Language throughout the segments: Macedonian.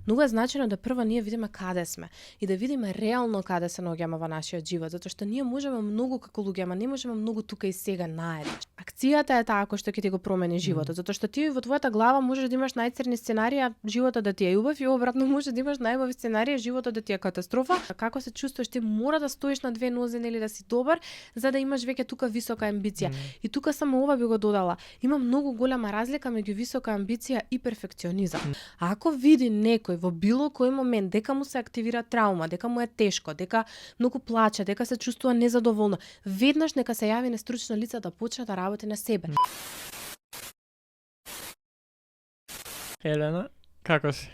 Многу е значено да прво ние видиме каде сме и да видиме реално каде се наоѓаме во нашиот живот, затоа што ние можеме многу како луѓе, ама не можеме многу тука и сега наеднаш. Акцијата е таа која што ќе ти го промени животот, затоа што ти во твојата глава можеш да имаш најцрни сценарии, животот да ти е убав, и обратно може да имаш најубави сценарии, животот да ти е катастрофа. Како се чувствуваш, ти мора да стоиш на две нозе, нели, да си добар, за да имаш веќе тука висока амбиција. И тука само ова би го додала. Има многу голема разлика меѓу висока амбиција и перфекционизам. А ако види некој во било кој момент дека му се активира траума, дека му е тешко, дека многу плаче, дека се чувствува незадоволно, веднаш нека се јави на стручно лице да почне да работи на себе. Елена, како си?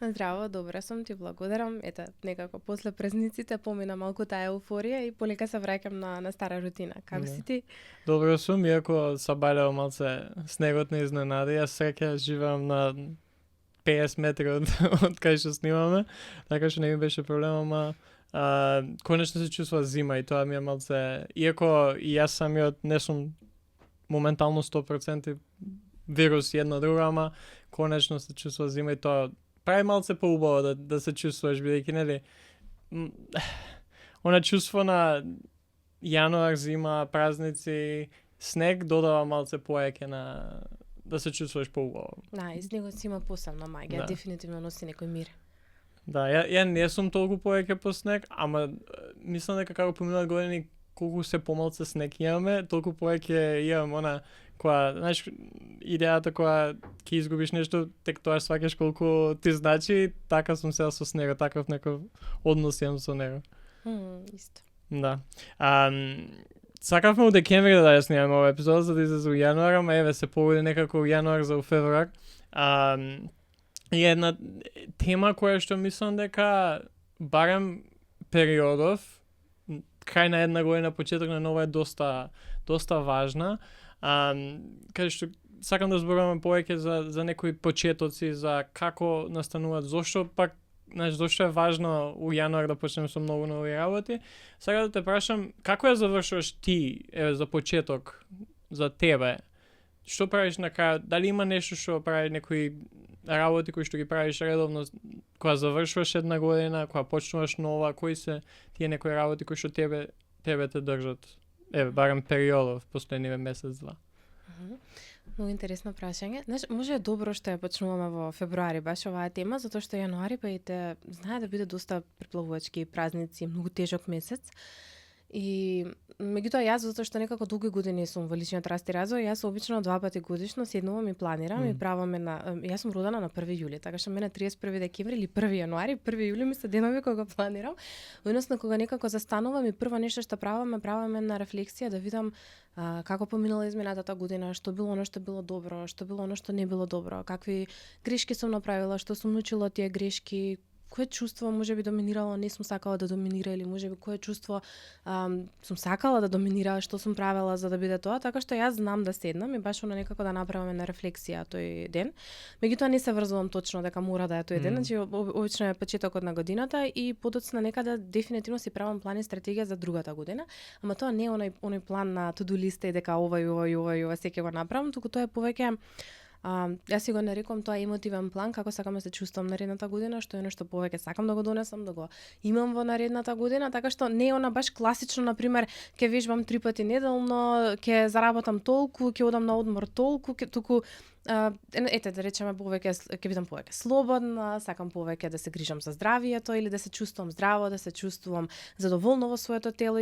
Здраво, добре сум, ти благодарам. Ете, некако после празниците помина малку таа еуфорија и полека се враќам на стара рутина. Како си ти? Добро сум, иако сабалео малце снегот не изненади. Јас среќа живеам на 50 метри од кај што снимаме, така што не ми беше проблем, ама конечно се чувствува зима и тоа ми е малце, иако и јас самиот не сум моментално 100% вирус една друга, ама конечно се чувствува зима и тоа прави малце поубаво да се чувствуваш, бидејќи нели она чувство на јануар, зима, празници, снег додава малце поеќе на да се чувствуваш поубаво. Да, и снегот си има посебна маѓа, дефинитивно носи некој мир. Да, ја не сум толку поеќе по снег, ама мислам дека како поминат години колку се помалце снег имаме, толку поеќе имам она која, знаеш, идејата која ќе изгубиш нешто, тек тоа сваќаш колку ти значи, така сум сега со снегот, таков некој однос имам со него. Исто. Да. Сакавме у декември да ја снимаме овој епизод, за да излезе у јануар, ама еве се погоди некако у јануар за у февруар. И една тема која што мислам дека барем периодов, крај на една година, почеток на нова е доста важна. Каде што сакам да зборуваме повеќе за некои почетоци, за како настануваат, зошто пак, знаеш, зошто е важно у јануар да почнеме со многу нови работи. Сега да те прашам, како ја завршуваш ти, еве, за почеток, за тебе? Што правиш на крај? Дали има нешто што прави некои работи кои што ги правиш редовно, кога завршуваш една година, кога почнуваш нова, кои се тие некои работи кои што тебе те држат? Еве, барем периодов, последниве месец-два. Многу интересно прашање. Знаеш, може е добро што ја почнуваме во февруари баш оваа тема, затоа што јануари знае да биде доста преплавувачки, празници, многу тежок месец. И меѓутоа јас, затоа што некако долги години сум во личниот раст и развој, јас обично 2 пати годишно седнувам и планирам и правам јас сум родена на 1 јули, така што мене 31 декември или 1 јануари, 1 јули ми се денови кога планирам. Односно кога некако застанувам и прво нешто што правам една рефлексија да видам како поминала изминатата година, што било оно што било добро, што било оно што не било добро, какви грешки сум направила, што сум научила од тие грешки, кое чувство може би доминирало, не сум сакала да доминира, или може би кое чувство сум сакала да доминира, што сум правела за да биде тоа, така што јас знам да седнам и баш оно некако да направам една рефлексија тој ден. Меѓутоа не се врзувам точно дека мора да е тој ден, значи обично е почетокот на годината и подоцна некада дефинитивно си правам план и стратегија за другата година, ама тоа не е оној план на to-do листа и дека ова се ќе го направам, туку тоа е повеќе јас си го нарекувам тоа емотивен план, како сакам да се чувствам наредната година, што е нешто повеќе сакам да го донесам, да го имам во наредната година, така што не е она баш класично, например, ќе вежбам 3 пати неделно, ќе заработам толку, ќе одам на одмор толку, туку ете да речеме повеќе ќе бидам повеќе слободна, сакам повеќе да се грижам за здравието или да се чувствувам здраво, да се чувствувам задоволно во своето тело.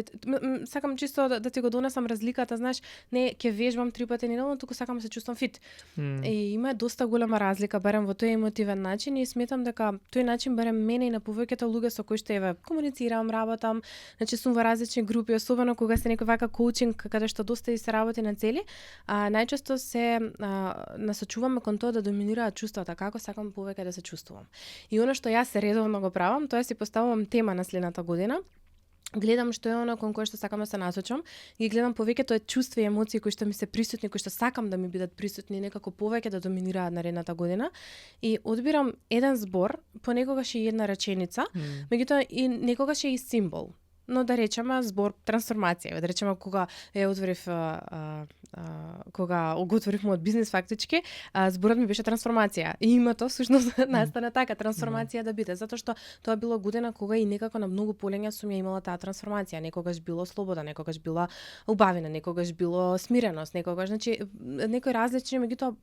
Сакам чисто да ти го донесам разликата, знаеш, не ќе вежбам 3 пати неделно, туку сакам да се чувствам фит. И има доста голема разлика барем во тој емотивен начин и сметам дека тој начин барем мене и на повеќето луѓе со кои што еве комуницирам, работам, значи сум во различни групи, особено кога се некој вака коучинг каде што доста и се работи на цели, најчесто се насочуваме кон тоа да доминираат чувствата, како сакам повеќе да се чувствувам. И она што јас редовно го правам, тоа си поставувам тема на следната година. Гледам што е оно кон кое што сакам да се насочам, ги гледам повеќето чувства и емоции кои што ми се присутни, кои што сакам да ми бидат присутни, некако повеќе да доминираат наредната година и одбирам еден збор, понекогаш и една реченица, меѓутоа и некогаш е и символ. Но да речеме збор трансформација, да речеме кога отворив кога го отворив мојот бизнис фактички, зборот ми беше трансформација. И името всушност настана така, трансформација да биде, затоа што тоа било година кога и некако на многу полења сум ја имала таа трансформација. Некогаш било слобода, некогаш била убавина, некогаш било смиреност, некогаш, значи некои различни, меѓутоа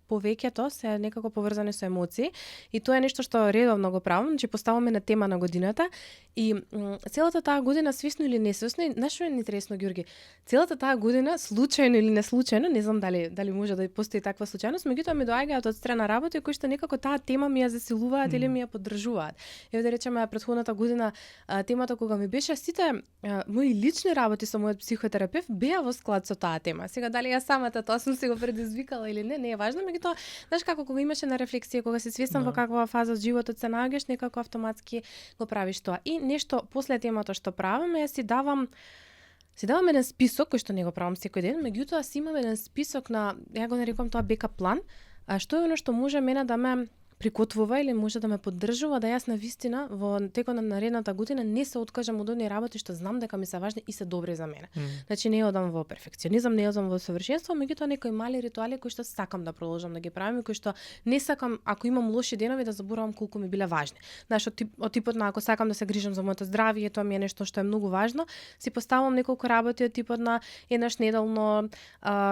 повеќето се некако поврзани со емоции и тоа е нешто што редовно го правам, значи поставаме на тема на годината и целата таа година свесно или несвесно, нешто е интересно, Ѓорги. Целата таа година случајно или неслучајно, не знам дали може да постои таква случајност, меѓутоа ми доаѓаат од страна работи кои што некако таа тема ми ја засилуваат или ми ја поддржуваат. Еве да речеме претходната година темата кога ми беше сите мои лични работи со мојот психотерапевт беа во склад со таа тема. Сега дали ја самата тоа сум се го предизвикала или не е важно, меѓутоа знаеш како кога имаше на рефлексија, кога си свесен во каква фаза од животот се наоѓаш, некако автоматски го правиш тоа. И нешто после темата што правам е си давам еден список кој што не го правам секој ден, меѓутоа си имам еден список на, ја го нарекувам тоа бекап план, што е оно што може мене да ме прикотвува или може да ме поддржува да јас навистина во текот на наредната година не се откажам од оние работи што знам дека ми се важни и се добри за мене. Значи не одам во перфекционизам, не одам во совршенство, меѓутоа некои мали ритуали кои што сакам да продолжам да ги правам и кои што не сакам ако имам лоши денови да заборавам колку ми биле важни. Знаеш, од типот на ако сакам да се грижам за моето здравје, тоа ми е нешто што е многу важно, си поставам неколку работи од типот на еднаш неделно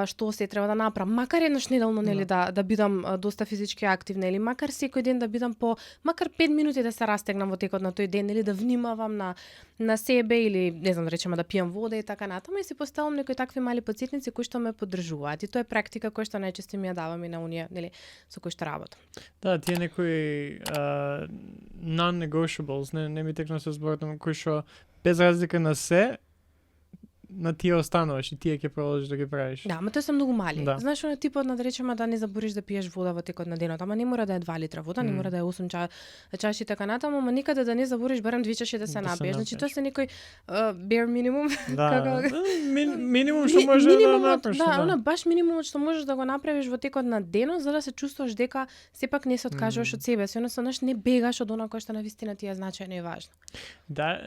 што се треба да направам, макар еднаш неделно нели да бидам доста физички активна или макар секој ден да бидам по макар 5 минути да се растегнам во текот на тој ден или да внимавам на себе или не знам да речеме да пијам вода и така натаму и си поставам некои такви мали потсетници кои што ме поддржуваат и тоа е практика која што најчесто ми ја давам и на оние нели со кои што работам. Да, тие некои non-negotiables, не ми текна се зборот, кои што без разлика на се на тие остануваш и тие ќе продолжиш да ги правиш. Да, ама тоа се многу мали. Да. Знаеш, на типот на да речеме да не забориш да пиеш вода во текот на денот, ама не мора да е 2 литра вода, не мора да е 8 чаши така натаму, ама никаде да не забориш барем 2 чаши да се напиеш. Значи тоа се некој bare minimum. Да. Минимум што можеш да направиш. Да, она баш минимумот што можеш да го направиш во текот на денот за да се чувствуваш дека сепак не се откажуваш од себе си, односно не бегаш од она кое што навистина ти е значајно и важно. Да,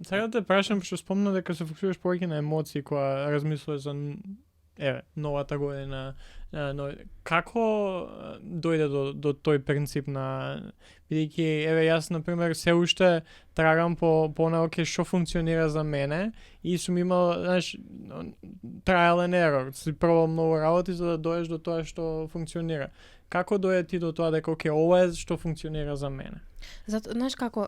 сега да те прашам што спомна дека се фокусираш повеќе на емоции кога размислуваш за новата година, како дојде до тој принцип на бидејќи јас на пример се уште трагам по наоке што функционира за мене и сум имал, знаеш, trial and error, си пробал многу работи за да дојдеш до тоа што функционира. Како дојде ти до тоа дека ова е што функционира за мене? Зато, знаеш како,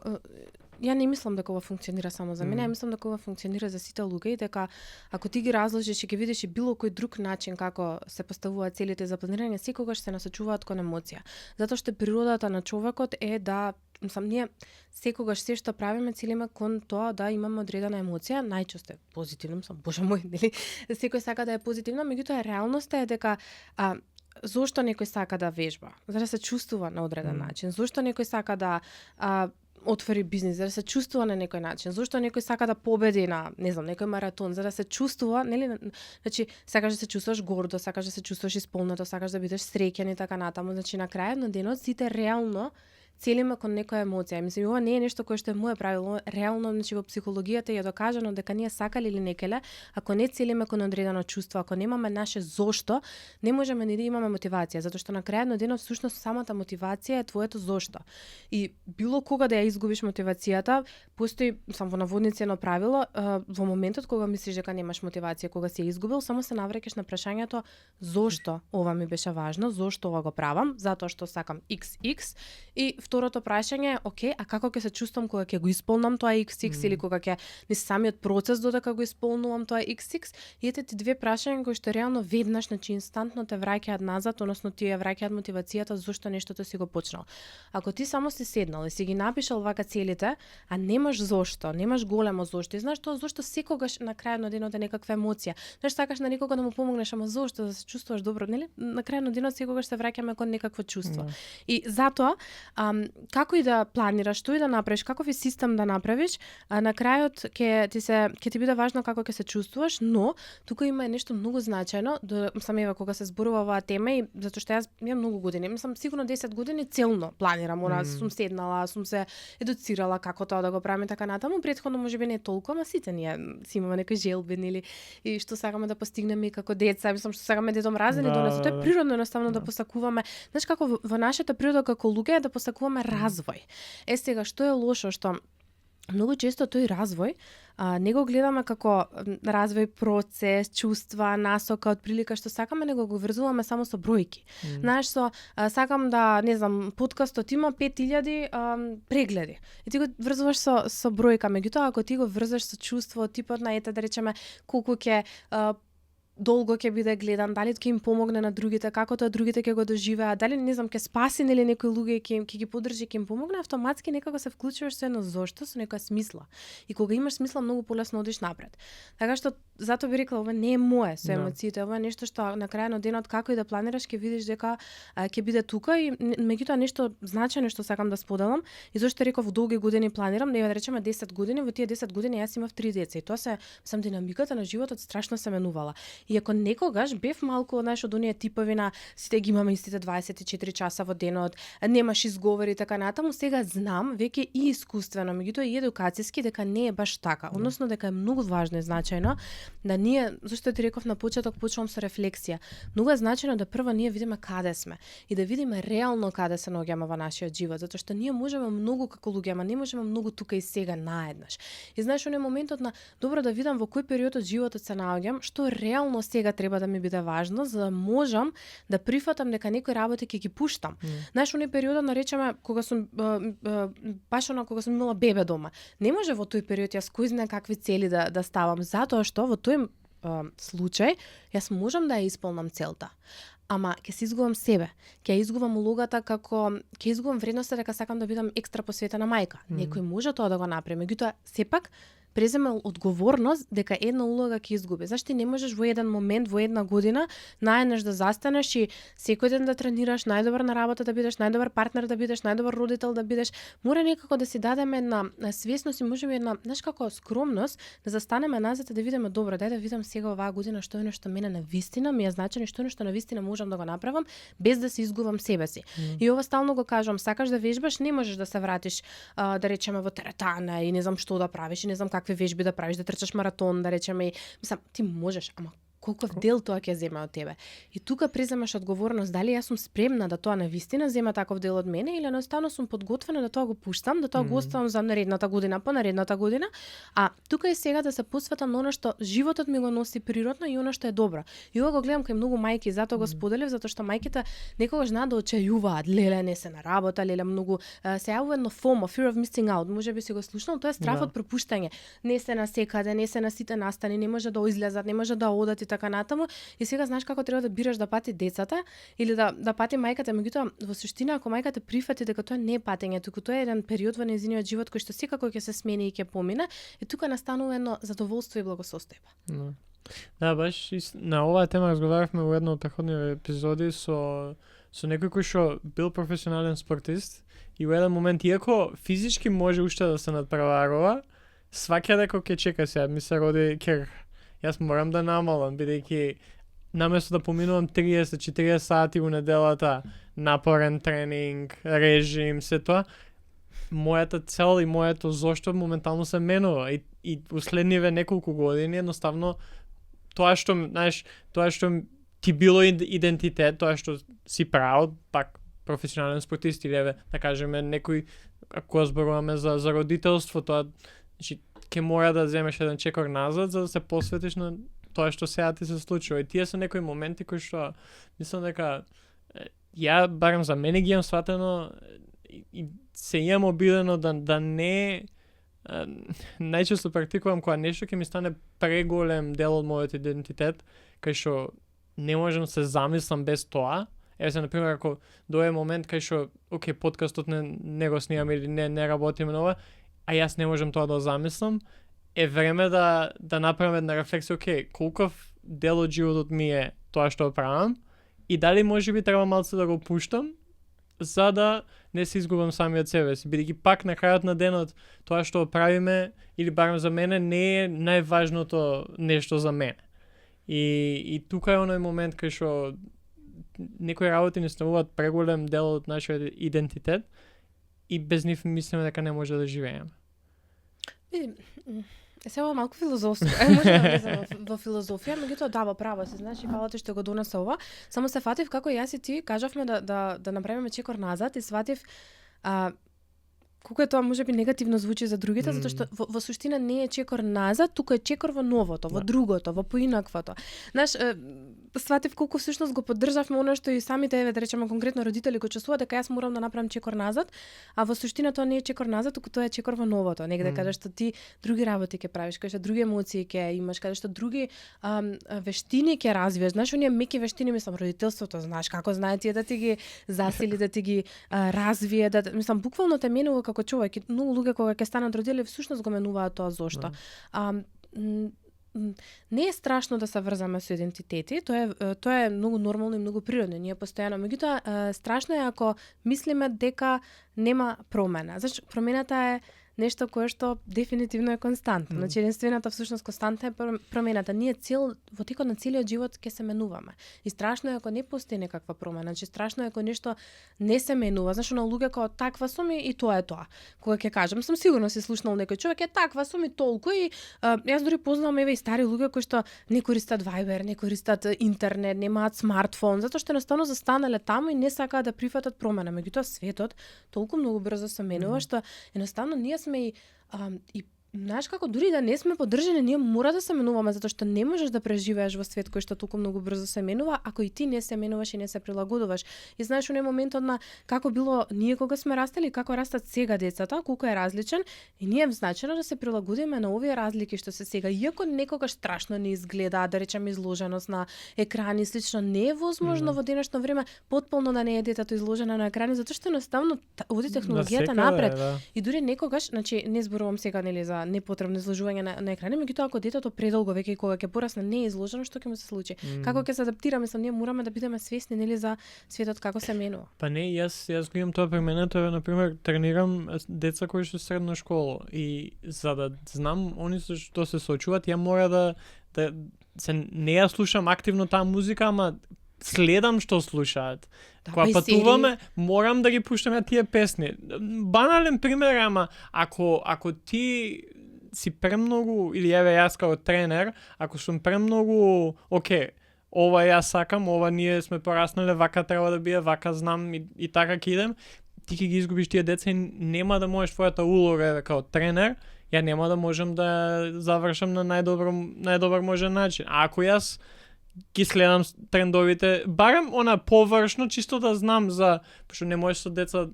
ја не мислам дека ова функционира само за мене, ја мислам дека ова функционира за сите луѓе и дека ако ти ги разложиш и ќе видиш и било кој друг начин како се поставуваат целите за планирање, секогаш се насочуваат кон емоција. Затоа што природата на човекот е да ние секогаш се што правиме целиме кон тоа да имаме одредена емоција, најчесто е позитивно, боже мој, нели? Секој сака да е позитивна, меѓутоа реалноста е дека зошто некој сака да вежба? За да се чувствува на одреден начин. Зошто некој сака да отвори бизнис, за да се чувствува на некој начин. Зошто некој сака да победи на, не знам, некој маратон, за да се чувствува, нели, значи сакаш да се чувствуваш гордо, сакаш да се чувствуваш исполнето, сакаш да бидеш среќен и така натаму. Значи на крајот на денот сите реално целиме кон некоја емоција. Мислам, ова не е нешто кое што е мое правило, реално, значи во психологијата е докажано дека ние сакале или некеле, ако не целиме кон одредено чувство, ако немаме наше зошто, не можеме ни да имаме мотивација, затоа што на крајот на денот всушност самата мотивација е твоето зошто. И било кога да ја изгубиш мотивацијата, постои само во наводници едно правило, во моментот кога мислиш дека немаш мотивација, кога си ја изгубил, само се навраќаш на прашањето зошто ова ми беше важно, зошто ова го правам, затоа што сакам XX и второто прашање е, окей, а како ќе се чувствам кога ќе го исполнам тоа XX или кога ќе ни самиот процес додека го исполнувам тоа XX? И ете ти две прашања кои што реално веднаш, значи инстантно те враќаат назад, односно ти ја враќаат мотивацијата зошто нештото си го почнал. Ако ти само си седнал и си ги напишал вака целите, а немаш зошто, немаш големо зошто, и знаеш тоа зошто секогаш на крајот на денот е некаква емоција. Знаеш, сакаш на некого да му помогнеш, ама зошто да се чувствуваш добро, нели? На крајот на денот секогаш се враќаме кон некакво чувство. И затоа како и да планираш, што и да направиш, каков и систем да направиш, на крајот ќе ти биде важно како ќе се чувствуваш, но тука има нешто многу значајно, сам ева кога се зборува оваа тема и затоа што јас имам многу години, мислам сигурно 10 години целно планирам, сум седнала, сум се едуцирала како тоа да го правиме така натаму, претходно можеби не толку, ама сите ние си имаме некои желбени или и што сакаме да постигнеме и како деца, мислам што сакаме дедом разени донесо, тоа е природно едноставно да посакуваме. Знаеш како во нашата природа како луѓе е да посакуваме развој. Сега што е лошо што многу често тој развој не го гледаме како развој процес, чувства, насока, отприлика што сакаме, него го врзуваме само со бројки. Знаеш, сакам да, не знам, подкастот има 5000 прегледи. И ти го врзуваш со бројка, меѓутоа ако ти го врзаш со чувство, типот на да речеме колку ќе долго ќе биде гледан, дали ќе им помогне на другите, како тоа другите ќе го доживеат, дали не знам ќе спаси нели некои луѓе ќе ги поддржи, ќе им помогне, автоматски некако се вклучуваш со едно зошто, со некоја смисла. И кога имаш смисла, многу полесно одиш напред. Така што затоа би рекла ова не е мое со емоциите, ова е нешто што на крај на денот како и да планираш ќе видиш дека ќе биде тука и меѓутоа нешто значајно што сакам да споделам и зошто реков долги години планирам, не да речеме 10 години, во тие 10 години јас имав 3 деца и тоа сам динамиката на животот страшно се менувала. И ако некогаш бев малку од оние типови на сите ги имаме истите 24 часа во денот, немаш изговори и така натаму, сега знам веќе и искуствено, меѓутоа и едукацијски дека не е баш така. Односно дека е многу важно и значајно да ние, зашто ти реков на почеток, почнувам со рефлексија. Многу е значајно да прво ние видиме каде сме и да видиме реално каде се наоѓаме во нашиот живот, затоа што ние можеме многу како луѓе, ама не можеме многу тука и сега наеднаш. И знаеш, оној моментот на добро да видам во кој период од животот се наоѓам, што реално сега треба да ми биде важно, за да можам да прифатам дека некои работи ќе ги пуштам. Знаеш, оној период наречеме кога сум баш кога сум имала бебе дома. Не може во тој период јас кој знае какви цели да ставам, затоа што во тој случај јас можам да ја исполнам целта. Ама ќе се изгубам себе, ќе изгубам улогата како ќе изгубам вредноста дека сакам да бидам екстра посветена мајка. Некој може тоа да го направи, меѓутоа сепак преземе одговорност дека една улога ќе изгуби. Зашто не можеш во еден момент, во една година, наеднаш да застанеш и секој ден да тренираш, најдобар на работа да бидеш, најдобар партнер да бидеш, најдобар родител да бидеш. Мора некако да си дадеме една свесност и можеби една, знаеш како, скромност, да застанеме назад и да видиме добро, дај да видам сега оваа година што е нешто мене навистина ми е значено и што е нешто навистина можам да го направам без да се изгубам себе си. И ова стално го кажувам, сакаш да вежбаш, не можеш да се вратиш да речеме во теретана и не знам што да правиш и не знам какви вежби да правиш, да трчаш маратон, да речеме, мислам, ти можеш, ама колков дел тоа ќе земе од тебе. И тука преземаш одговорност дали јас сум спремна да тоа навистина зема таков дел од мене или едноставно сум подготвена да тоа го пуштам, да тоа го оставам за наредната година, по наредната година, а тука е сега да се посветам на она што животот ми го носи природно и она што е добро. И ова го гледам кај многу мајки, затоа го споделив, затоа што мајките некогаш знаат да очајуваат, леле не се на работа, леле многу се јавува едно FOMO, fear of missing out, можеби си го слушнал, тоа е страф од пропуштање. Не се на секаде, не се на сите настани, не може да излезат, не може да одат и така натаму. И сега знаеш како треба да бираш да пати децата или да пати мајката, меѓутоа во суштина ако мајката прифати дека тоа не е патење, туку тоа е еден период во нејзиниот живот кој што секако ќе се смени и ќе помине, и тука настанува едно задоволство и благосостојба. Да, баш на оваа тема разговаравме во една од претходните епизоди со некој кој што бил професионален спортист и во еден момент, иако физички може уште да се надпреварува, сваќа дека ќе чека сега, ми се роди керх. Јас морам да намалам, бидејќи наместо да поминувам 30-40 сати во неделата, напорен тренинг, режим, се тоа, мојата цел и моето зошто моментално се менува и уследниве неколку години едноставно тоа што, знаеш, тоа што ти било идентитет, тоа што си правил, пак професионален спортист или да кажеме некој, ако зборуваме за родителство, тоа, значи, ќе мора да земеш еден чекор назад за да се посветиш на тоа што сега ти се случува. И тие се некои моменти кои што мислам дека ја барем за мене ги имам сватено и се имам обидено да не најчесто практикувам кога нешто ќе ми стане преголем дел од мојот идентитет, кај што не можам се замислам без тоа. Еве се, например, ако дојде момент кај што, окей, подкастот не го снимаме или не работиме на ова, а јас не можам тоа да замислам, е време да направам една рефлексија, окей, колков дел од животот ми е тоа што правам и дали можеби треба малце да го пуштам за да не се изгубам самиот себе си, бидејќи пак на крајот на денот тоа што правиме или барем за мене не е најважното нешто за мене. И тука е оној момент кај што некои работи не ставуваат преголем дел од нашиот идентитет и без нив мислиме дека не може да живееме. Сега малку филозофско. Може да влеземе во филозофија, меѓутоа да, во право се, значи фала ти што го донесе ова. Само се фатив како јас и ти кажавме да направиме чекор назад и сватив колку е тоа можеби негативно звучи за другите, затоа што во суштина не е чекор назад, туку е чекор во новото, во другото, во поинаквото. Знаеш, сватив колку всушност го поддржавме она што и самите, еве да речеме конкретно родители го чувствуваат дека јас морам да направам чекор назад, а во суштина тоа не е чекор назад, туку тоа е чекор во новото. Негде каде што ти други работи ќе правиш, каде што други емоции ќе имаш, каде што други вештини ќе развиеш. Знаеш, оние меки вештини, мислам, родителството, знаеш како знае тие да ти ги засили, да ти ги развие, да мислам буквално те менува како човек. Многу луѓе кога ќе станат родители всушност го менуваат тоа зошто. Не е страшно да се врзаме со идентитети, тоа е многу нормално и многу природно, ние постојано. Меѓутоа страшно е ако мислиме дека нема промена. Зашто промената е нешто кое што дефинитивно е константно. Значи единствената всушност константа е промената. Ние во текот на целиот живот ќе се менуваме. И страшно е ако не постои некаква промена. Значи страшно е ако нешто не се менува. Знаеш, на луѓе како таква сум и тоа е тоа. Кога ќе кажам, сум сигурно си слушнал некој човек е таква сум и толку и јас дури познавам еве и стари луѓе кои што не користат Viber, не користат интернет, немаат смартфон, затоа што едноставно застанале таму и не сакаат да прифатат промена. Меѓутоа светот толку многу брзо се менува што едноставно ние сме и знаеш како дури да не сме поддржани, ние мора да се менуваме затоа што не можеш да преживееш во свет кој што толку многу брзо се менува ако и ти не се менуваш и не се прилагодуваш. И знаеш оној моментот на како било ние кога сме растели, како растат сега децата, колку е различен и ние значено да се прилагодиме на овие разлики што се сега. Иако некогаш страшно не изгледа, да речеме изложеност на екрани слично, не е возможно во денешно време потполно да не е детето изложено на екрани затоа што едноставно оди технологијата напред. Да. И дури некогаш, значи не зборувам сега нели за непотребно изложување на екрани, меѓутоа ако детето предолго веќе кога ќе порасне не е изложено, што ќе му се случи? Како ќе се адаптираме? Ние мораме да бидеме свесни нели за светот како се менува. Па не, јас го имам тоа при мене, тоа на пример тренирам деца кои што средна школа и за да знам они што се соочуваат, ја мора да се не ја слушам активно таа музика, ама следам што слушаат. Кога патуваме, морам да ги пуштам тие песни. Банален пример, ама ако ти си премногу, или еве јас како тренер, ако сум премногу, окей, ова јас сакам, ова ние сме пораснале, вака треба да биде, вака знам и така ќе идем, ти ќе ги изгубиш тие деца и нема да можеш твојата улога еве како тренер, ја нема да можам да завршам на најдобар можен начин. А ако јас ги следам трендовите, барем она површно, чисто да знам за, пошто не можеш со деца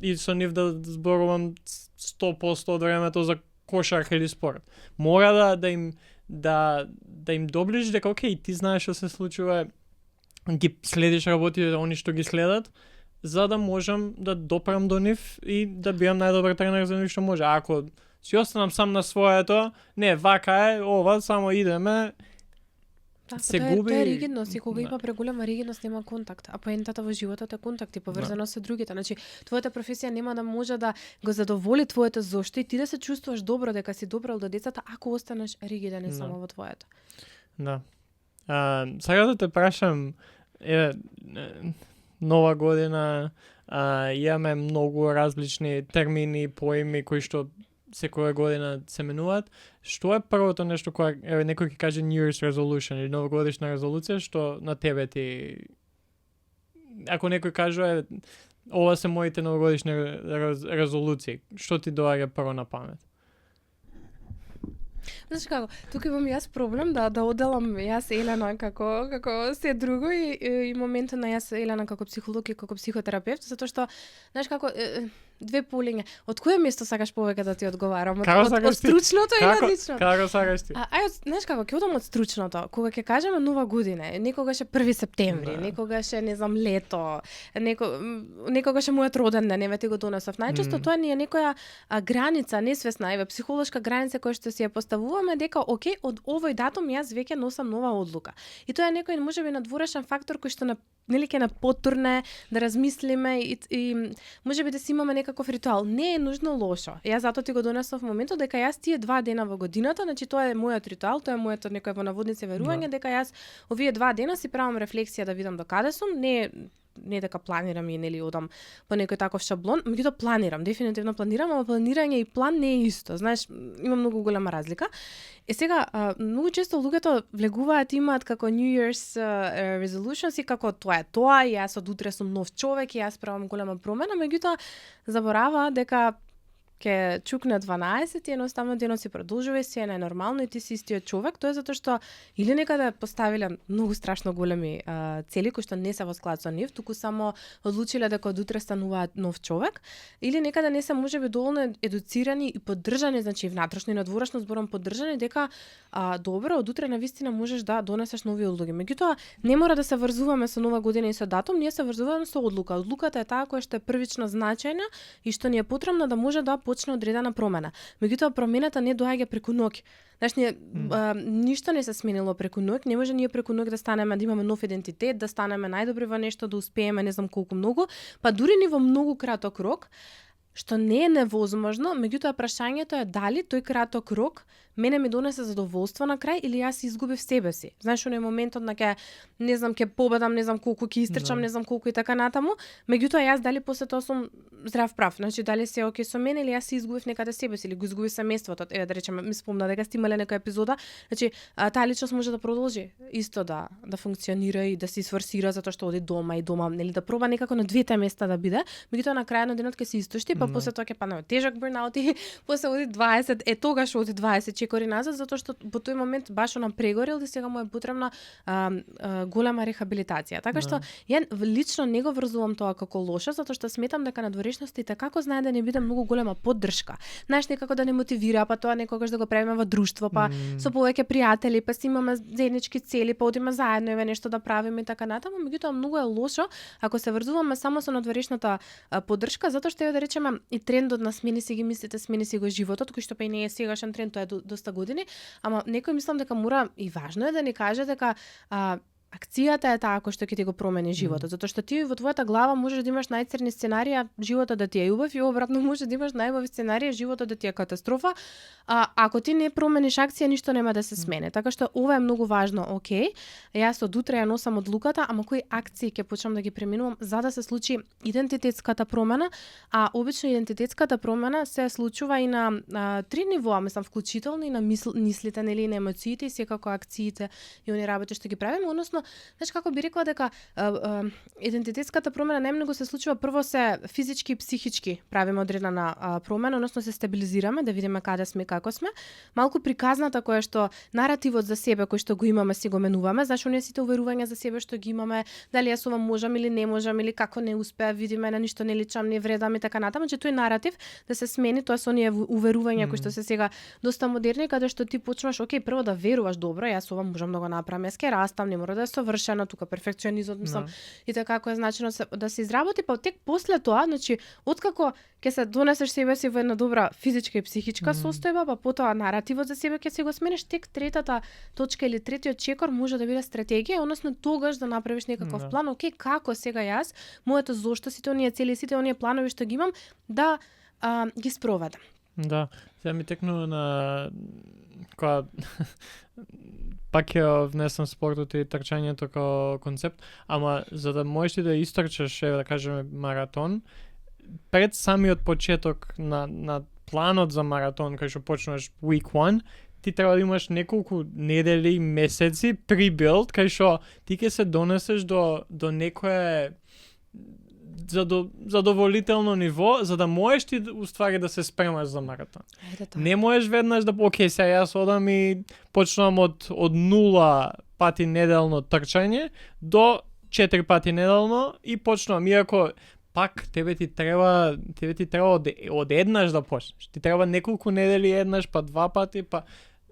и со нив да зборувам 100% од времето за кошарка или спорт. Мора да им доближиш дека окей, ти знаеш што се случува, ги следиш работите они што ги следат, за да можам да допрам до нив и да бидам најдобар тренер за нив што може. А ако си останам сам на своето, не, вака е, ова, само идеме, се губи. Тоа е ригидност и кога има преголема ригидност нема контакт, а поентата во животот е контакт и поврзаност со другите. Значи, твојата професија нема да може да го задоволи твоето зошто и ти да се чувствуваш добро дека си добрал до децата ако останеш ригиден и само во твоето. Да. Сега да те прашам, нова година, имаме многу различни термини, поими кои што секоја година се менуваат. Што е првото нешто кога некој ќе каже New Year's Resolution или новогодишна резолуција, што на тебе ти... Ако некој каже, ова се моите новогодишни резолуции, што ти доаѓа прво на памет? Знаеш како, тука имам јас проблем да оделам јас Елена како се друго и моментот на јас Елена како психолог и како психотерапевт, затоа што знаеш како две полиња. Од кое место сакаш повеќе да ти одговарам? Од стручното или од личното? Како сакаш ти? Знаеш како, ќе одам од стручното. Кога ќе кажеме нова година, некогаш е 1 септември, некогаш е не знам лето, некогаш е мојот роден ден, еве ти го донесов. Најчесто тоа ни е некоја граница, несвесна, еве психолошка граница која што си ја поставуваме дека од овој датум јас веќе носам нова одлука. И тоа е некој можеби надворешен фактор кој што нели ќе на потурне да размислиме и можеби да си имаме некаков ритуал. Не е нужно лошо. Јас затоа ти го донесов моментот дека јас тие 2 дена во годината, значи тоа е мојот ритуал, тоа е моето некој во наводници верување дека јас овие 2 дена си правам рефлексија да видам до каде сум, не дека планирам и нели одам по некој таков шаблон, меѓутоа планирам, дефинитивно планирам, ама планирање и план не е исто. Знаеш, има многу голема разлика. Сега, многу често луѓето влегуваат, имаат како New Year's resolutions и како тоа е тоа, и јас од утре сум нов човек и јас правам голема промена, меѓутоа заборава дека ќе чукне 12 и едноставно денот си продолжува и си е најнормално и ти си истиот човек. Тоа е затоа што или некаде поставиле многу страшно големи цели кои што не се во склад со нив, туку само одлучиле дека од утре стануваат нов човек, или некаде не се можеби доволно едуцирани и поддржани, значи внатрешно и надворешно зборам поддржани, дека добро, од утре навистина можеш да донесеш нови одлуки. Меѓутоа, не мора да се врзуваме со нова година и со датум, ние се врзуваме со одлука. Одлуката е таа која што е првично значајна и што ни е потребна да може да почне одредена промена. Меѓутоа, промената не доаѓа преку ноќ. Знаеш, ништо не се сменило преку ноќ, не може ние преку ноќ да станеме, да имаме нов идентитет, да станеме најдобри во нешто, да успееме не знам колку многу, па дури ни во многу краток рок, што не е невозможно, меѓутоа прашањето е дали тој краток рок мене ми донесе задоволство на крај или јас изгубив себе си. Знаеш, оној моментот на ќе победам, не знам колку ќе истрчам, не знам колку и така натаму, меѓутоа јас дали после тоа сум здрав прав, значи дали се окей со мене или јас си изгубив некаде себе си или го изгубив семејството. Еве да речеме, ми спомна дека сте имале некоја епизода, значи таа личност може да продолжи исто да функционира и да се изфорсира затоа што оди дома и дома, нели да проба некако на двете места да биде, меѓутоа на крај на денот ќе се истошти, па после тоа ќе падне тежок бурнаут и после оди 20, тогаш оди 20 чекори назад, затоа што во тој момент баш она прегорел и сега му е потребна голема рехабилитација. Така што ја лично не го врзувам тоа како лошо, затоа што сметам дека надворешноста како знае да не биде многу голема поддршка. Знаеш, некако да не мотивира, па тоа некогаш да го правиме во друштво, па со повеќе пријатели, па си имаме заеднички цели, па одиме заедно еве нешто да правиме и така натаму, меѓутоа многу е лошо ако се врзуваме само со надворешната поддршка, затоа што еве да речеме и трендот на смени си ги мислите, смени си го животот, кој што па и не е сегашен тренд, тоа е доста години, ама некој мислам дека мора и важно е да ни каже дека акцијата е таа која што ќе ти го промени животот, затоа што ти во твојата глава можеш да имаш најцрни сценарија, животот да ти е убав и обратно може да имаш најубави сценарија, животот да ти е катастрофа. Ако ти не промениш акција, ништо нема да се смени. Така што ова е многу важно. Океј, јас од утре ја носам одлуката, ама кои акции ќе почнам да ги преминувам за да се случи идентитетската промена, а обично идентитетската промена се случува и на три нивоа, мислам вклучително и на мислите, нели, и на емоциите и секако акциите и оние работи што ги правиме, односно знаеш како би рекла дека идентитетската промена најмногу се случува прво се физички и психички правиме одредена промена, односно се стабилизираме да видиме каде сме, како сме. Малку приказната која што наративот за себе кој што го имаме си го менуваме, знаеш оние сите уверувања за себе што ги имаме, дали јас ова можам или не можам или како не успеа, видиме на ништо не личам, не вредам и така натаму, че тој наратив да се смени, тоа се оние уверувања кои што се сега доста модерни, каде што ти почнуваш окей прво да веруваш добро, јас ова можам да го направам, јас ќе растам, не мора да е совршено, тука перфекционизмот мислам и така како е значено да се изработи, па тек после тоа, значи откако ќе се донесеш себе си во една добра физичка и психичка состојба, па потоа наративот за себе ќе се го смениш, тек третата точка или третиот чекор може да биде стратегија, односно тогаш да направиш некаков план, окей, како сега јас, моето зошто сите оние цели, сите оние планови што ги имам, да ги спроведам. Да, сега ми текну на која пак ја внесам спортот и трчањето како концепт, ама за да можеш ти да истрчаш, еве да кажеме маратон, пред самиот почеток на планот за маратон, кај што почнуваш week 1, ти треба да имаш неколку недели, месеци прибилд, кај што ти ќе се донесеш до некое задоволително ниво, за да можеш ти уствари да се спремаш за маратон. Не можеш веднаш да, окей, сега јас одам и почнувам од 0 пати неделно трчање до 4 пати неделно и почнувам, иако пак тебе ти треба од еднаш да почнеш. Ти треба неколку недели еднаш, па 2 пати, па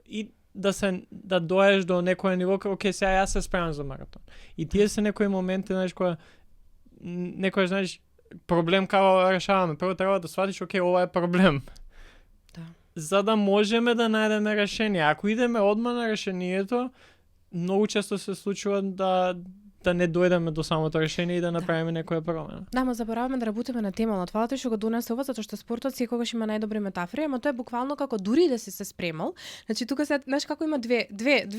и да доеш до некој ниво, окей, сега јас се спремам за маратон. И тие се некои моменти, знаеш, која некој, знаеш, проблем како решаваме. Прво треба да сватиш, окей, ова е проблем. Да. За да можеме да најдеме решение. Ако идеме одма на решението, многу често се случува да да не дојдеме до самото решение и да направиме некоја промена. Да, ма забораваме да работиме на тема, фала ти што го донесе ова, затоа што спортот секогаш има најдобри метафори, ама тоа е буквално како дури да си се спремал. Значи тука се, знаеш како има две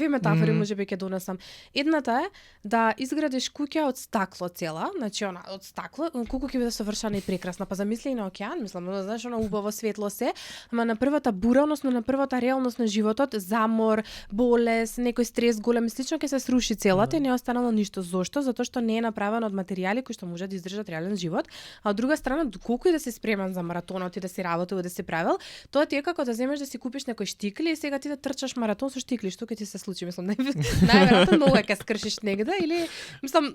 метафори, можеби ќе донесам. Едната е да изградиш куќа од стакло цела, значи она од стакло, колку ќе биде совршена и прекрасна. Па замисли и на океан, мислам, знаеш, она убаво светло се, ама на првата бура, односно на првата реалност на животот, замор, болест, некој стрес голем и слично ќе се сруши целата и не е останало ништо. Зошто? Затоа што не е направено од материјали кои што можат да издржат реален живот, а од друга страна, колку и да си спремен за маратонот и да си работил и да си правил, тоа ти е како да земеш да си купиш некој штикли и сега ти да трчаш маратон со штикли, што ќе ти се случи, мислам, најверојатно многу ќе скршиш негде или мислам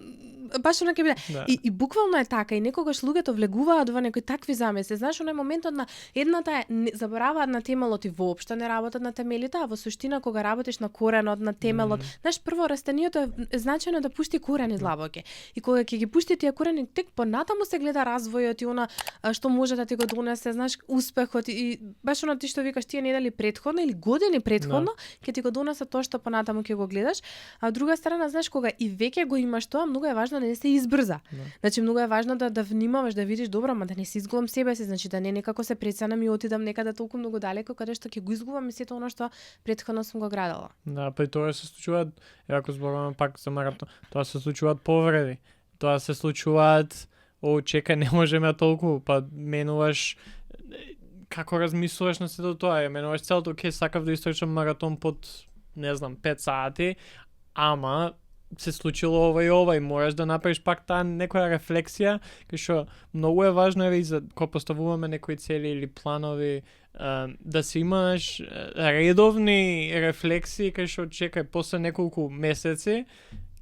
баш она ќе биде. Да. И буквално е така и некогаш луѓето влегуваат во некои такви замисли. Знаеш, оној моментот на едната е забораваат на темелот и воопшто не работат на темелите, а во суштина кога работиш на коренот, на темелот, знаеш, прво растението е значајно да пушти корени длабоки. И кога ќе ги пушти тие корени, тек понатаму се гледа развојот и она што може да ти го донесе, знаеш, успехот и баш она ти што викаш тие недели претходно или години претходно ќе ти го донесе тоа што понатаму ќе го гледаш. А од друга страна, знаеш, кога и веќе го имаш тоа, многу е важно да не се избрза. Значи многу е важно да внимаваш, да видиш добро, ама да не си изгубам себе си, значи да не некако се преценам и отидам некаде толку многу далеко каде што ќе го изгубам и сето она што претходно сум го градела. Да, па и тоа се случуваат, ако зборуваме пак за маратон, тоа се случуваат повреди. Тоа се случуваат, чекај, не можеме толку, па менуваш како размислуваш на сето тоа, менуваш целото, сакав да истрчам маратон под, не знам, 5 сати, ама се случило ова и мораш да направиш пак таа некоја рефлексија, кај што многу е важно и за кога поставуваме некои цели или планови, да си имаш редовни рефлексии, кај што чекај после неколку месеци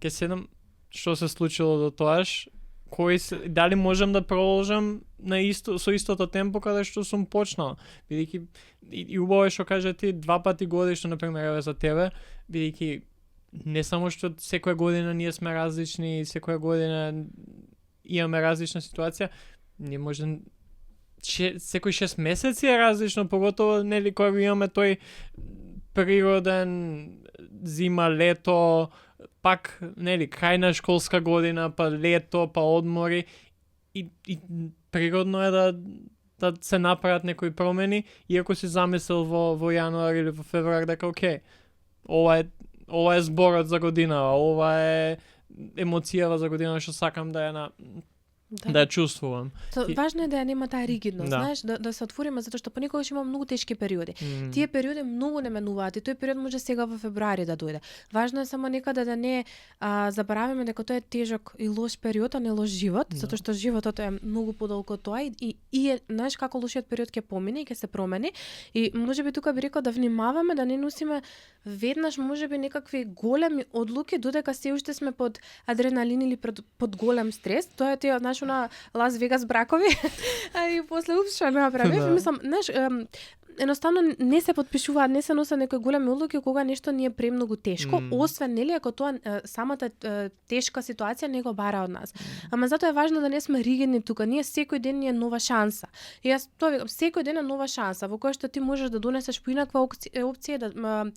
ќе седам што се случило до тоаш, дали можам да продолжам со истото темпо каде што сум почнал, бидејќи и убаво е што кажа ти 2 пати годишно, например, за тебе, бидејќи не само што секоја година ние сме различни, секоја година имаме различна ситуација, не може секој 6 месеци е различно, поготово нели кога имаме тој природен зима, лето, пак нели крај на школска година, па лето, па одмори и природно е да се направат некои промени, иако си замислил во јануар или во февруар дека окей, ова е зборот за година, ова е емоцијава за година што сакам да ја да ја чувствувам. Важно е да ја нема таа ригидност, знаеш, да се отвориме затоа што понекогаш има многу тешки периоди. Тие периоди многу не менуваат и тој период може сега во февруари да дојде. Важно е само некаде да не забораваме дека тоа е тежок и лош период, а не лош живот, затоа што животот е многу подолго од тоа и знаеш како лошиот период ќе помине и ќе се промени и можеби тука би рекол да внимаваме да не носиме веднаш можеби некакви големи одлуки додека се уште сме под адреналин или под голем стрес. Тоа е тие, знаеш, на Лас Вегас бракови и после упшо направи. Мислам, знаеш, едноставно не се потпишуваат, не се носат некои големи одлуки кога нешто ни е премногу тешко, освен нели ако тоа самата тешка ситуација не го бара од нас. Ама затоа е важно да не сме ригидни тука. Ние секој ден ни е нова шанса. И јас тоа викам, секој ден е нова шанса во која што ти можеш да донесеш поинаква опција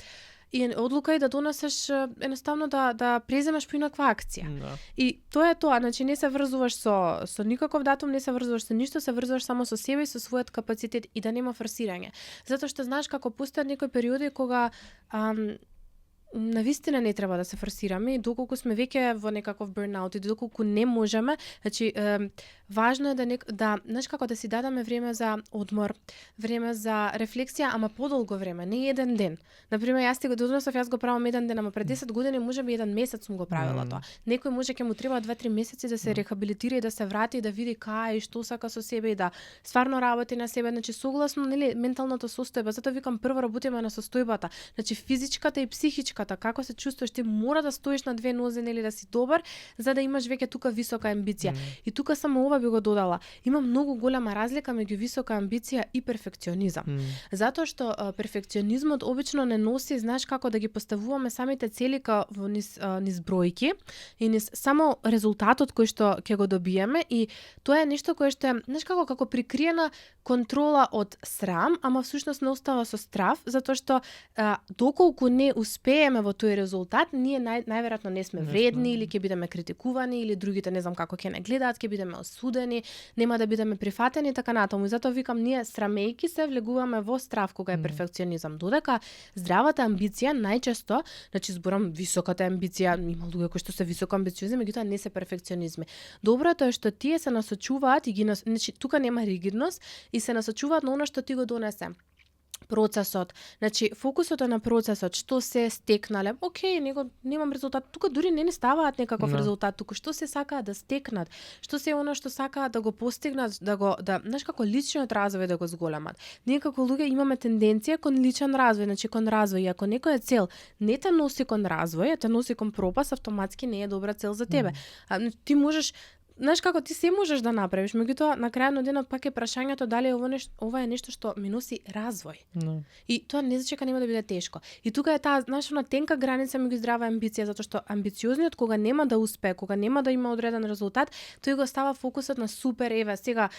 и одлука и да донесеш едноставно да преземеш поинаква акција. И тоа е тоа, значи не се врзуваш со никаков датум, не се врзуваш со ништо, се врзуваш само со себе и со својот капацитет и да нема форсирање. Затоа што знаеш како постојат некои периоди кога навистина не треба да се форсираме и доколку сме веќе во некаков бурнаут и доколку не можеме, значи важно е да знаеш како да си дадеме време за одмор, време за рефлексија, ама подолго време, не еден ден. Например, јас го правам еден ден, ама пред 10 години можеби еден месец сум го правила тоа. Некој може ќе му треба 2-3 месеци да се рехабилитира и да се врати и да види кај и што сака со себе и да стварно работи на себе, значи согласно нели менталната состојба. Затоа викам прво работиме на состојбата, значи физичката и психичката, како се чувствуваш, ти мора да стоиш на две нозе нели да си добар, за да имаш веќе тука висока амбиција. И тука само ова би го додала. Има многу голема разлика меѓу висока амбиција и перфекционизам. Затоа што перфекционизмот обично не носи, знаеш како да ги поставуваме самите цели во низ бројки и низ само резултатот кој што ќе го добиеме и тоа е нешто кое што е, знаеш како прикриена контрола од срам, ама всушност не остава со страв, затоа што доколку не успее успееме во тој резултат, ние најверојатно не сме вредни или ќе бидеме критикувани или другите не знам како ќе не гледаат, ќе бидеме осудени, нема да бидеме прифатени така натаму. И затоа викам ние срамејки се влегуваме во страв кога е перфекционизам. Додека здравата амбиција најчесто, значи зборам високата амбиција, има луѓе кои што се високо амбициозни, меѓутоа не се перфекционизми. Доброто е што тие се насочуваат и значи тука нема ригидност и се насочуваат на она што ти го донесе. Процесот, значи фокусот е на процесот, што се стекнале, окей, немам резултат, тука дури не ставаат некаков резултат, тука што се сакаат да стекнат, што се она што сакаат да го постигнат, знаеш како личниот развој да го зголемат. Ние како луѓе имаме тенденција кон личен развој, значи кон развој, и ако некоја цел не те носи кон развој, те носи кон пропаст, автоматски не е добра цел за тебе. Ти можеш знаеш како ти се можеш да направиш, меѓутоа на крајот на денот пак е прашањето дали ова е нешто што ми носи развој. И тоа не зачека нема да биде тешко. И тука е таа нашана тенка граница меѓу здрава амбиција, затоа што амбициозниот кога нема да успее, кога нема да има одреден резултат, тој го става фокусот на супер, еве сега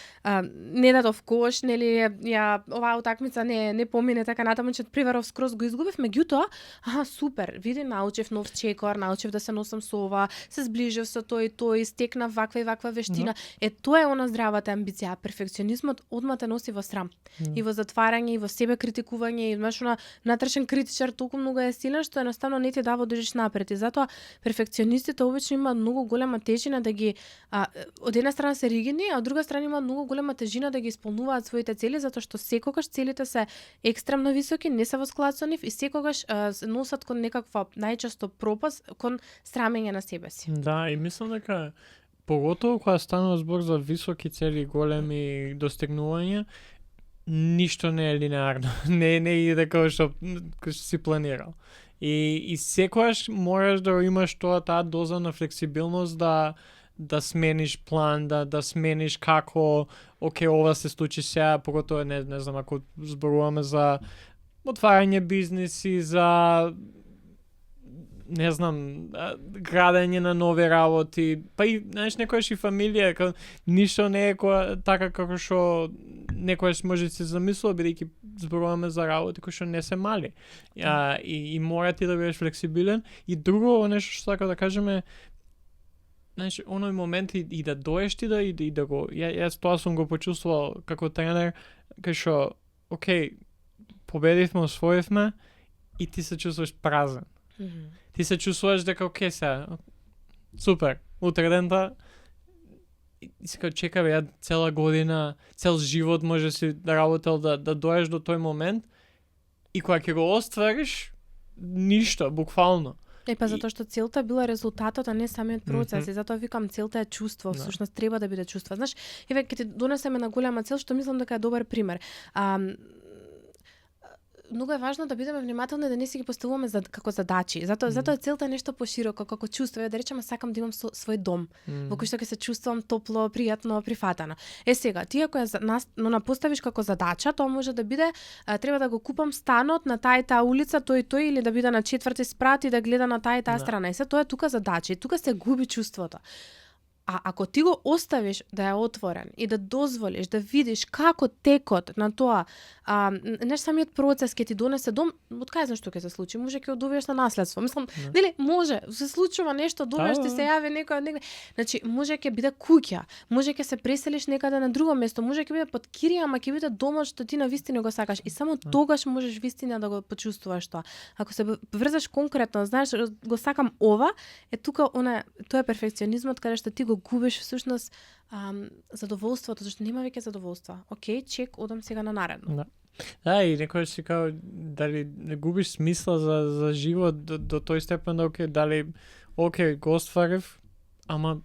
не дадов кош, нели ја оваа утакмица не помине така натаму, че приваров скроз го изгубив, меѓутоа, супер, види научив нов чекор, научив да се носам со ова, се зближив со тој, стекнав ваква вештина. Тоа е она здравата амбиција. Перфекционизмот одма те носи во срам. И во затварање, и во себе критикување, и имаш натрешен критичар толку многу е силен што едноставно не ти дава да одиш напред. И затоа перфекционистите обично имаат многу голема тежина да ги од една страна се ригидни, а од друга страна имаат многу голема тежина да ги исполнуваат своите цели, затоа што секогаш целите се екстремно високи, не се во склад со нив и секогаш се носат кон некаква најчесто пропаст, кон срамење на себе си. Да, и мислам дека поготово кога станува збор за високи цели, големи достигнувања, ништо не е линеарно. не иде како што си планирал. И секогаш можеш да имаш таа доза на флексибилност да смениш план, да смениш како, окей, ова се случи сега, поготово не знам, ако зборуваме за отварање бизниси, за не знам, градење на нови работи, па и, знаеш, некојаш и фамилија, ништо не е така како што некојаш може да се замислува, бидејќи зборуваме за работи кои што не се мали. И мора ти да бидеш флексибилен. И друго нешто што така да кажеме, знаеш, оној момент и да доеш ти да го, јас тоа сум го почувствувал како тренер, кај што, окей, победивме, освоивме, и ти се чувствуваш празен. Ти се чувствуваш дека окей сега, супер, утре дента, и сега чека ја цела година, цел живот може си да работел да доеш до тој момент, и кога ќе го оствариш, ништо, буквално. Па затоа што целта била резултатот, а не самиот процес. И затоа викам целта е чувство, всушност треба да биде чувство. Знаеш, еве ќе ти донесеме на голема цел, што мислам дека е добар пример. Многу е важно да бидеме внимателни да не си ги поставуваме како задачи. Затоа целта е нешто пошироко, како чувство. Да речеме, сакам да имам свој дом, во кој што ќе се чувствувам топло, пријатно, прифатана. Сега, ти ако но напоставиш како задача, тоа може да биде треба да го купам станот на таа и таа улица, тој или да биде на 4-ти спрат и да гледа на таа и таа страна. И се тоа е тука задача, и тука се губи чувството. А ако ти го оставиш да е отворен и да дозволиш да видиш како текот на тоа, неш самиот процес ќе ти донесе дом, од кај знаеш што ќе се случи? Може ќе добиеш на наследство. Мислам, нели, може, се случува нешто, добиеш ти се јави некој од негде. Значи, може ќе биде куќа, може ќе се преселиш некаде на друго место, може ќе биде под кирија, ама ќе биде домот што ти навистина го сакаш. И само тогаш можеш вистина да го почувствуваш тоа. Ако се врзаш конкретно, знаеш, го сакам ова, тука тоа е перфекционизмот каде што ти го губиш всушност задоволството, зашто нема веќе задоволство. Океј, чек, одам сега на наредно. Да, и некој си као дали не губиш смисла за живот до тој степен да океј, го остварив, ама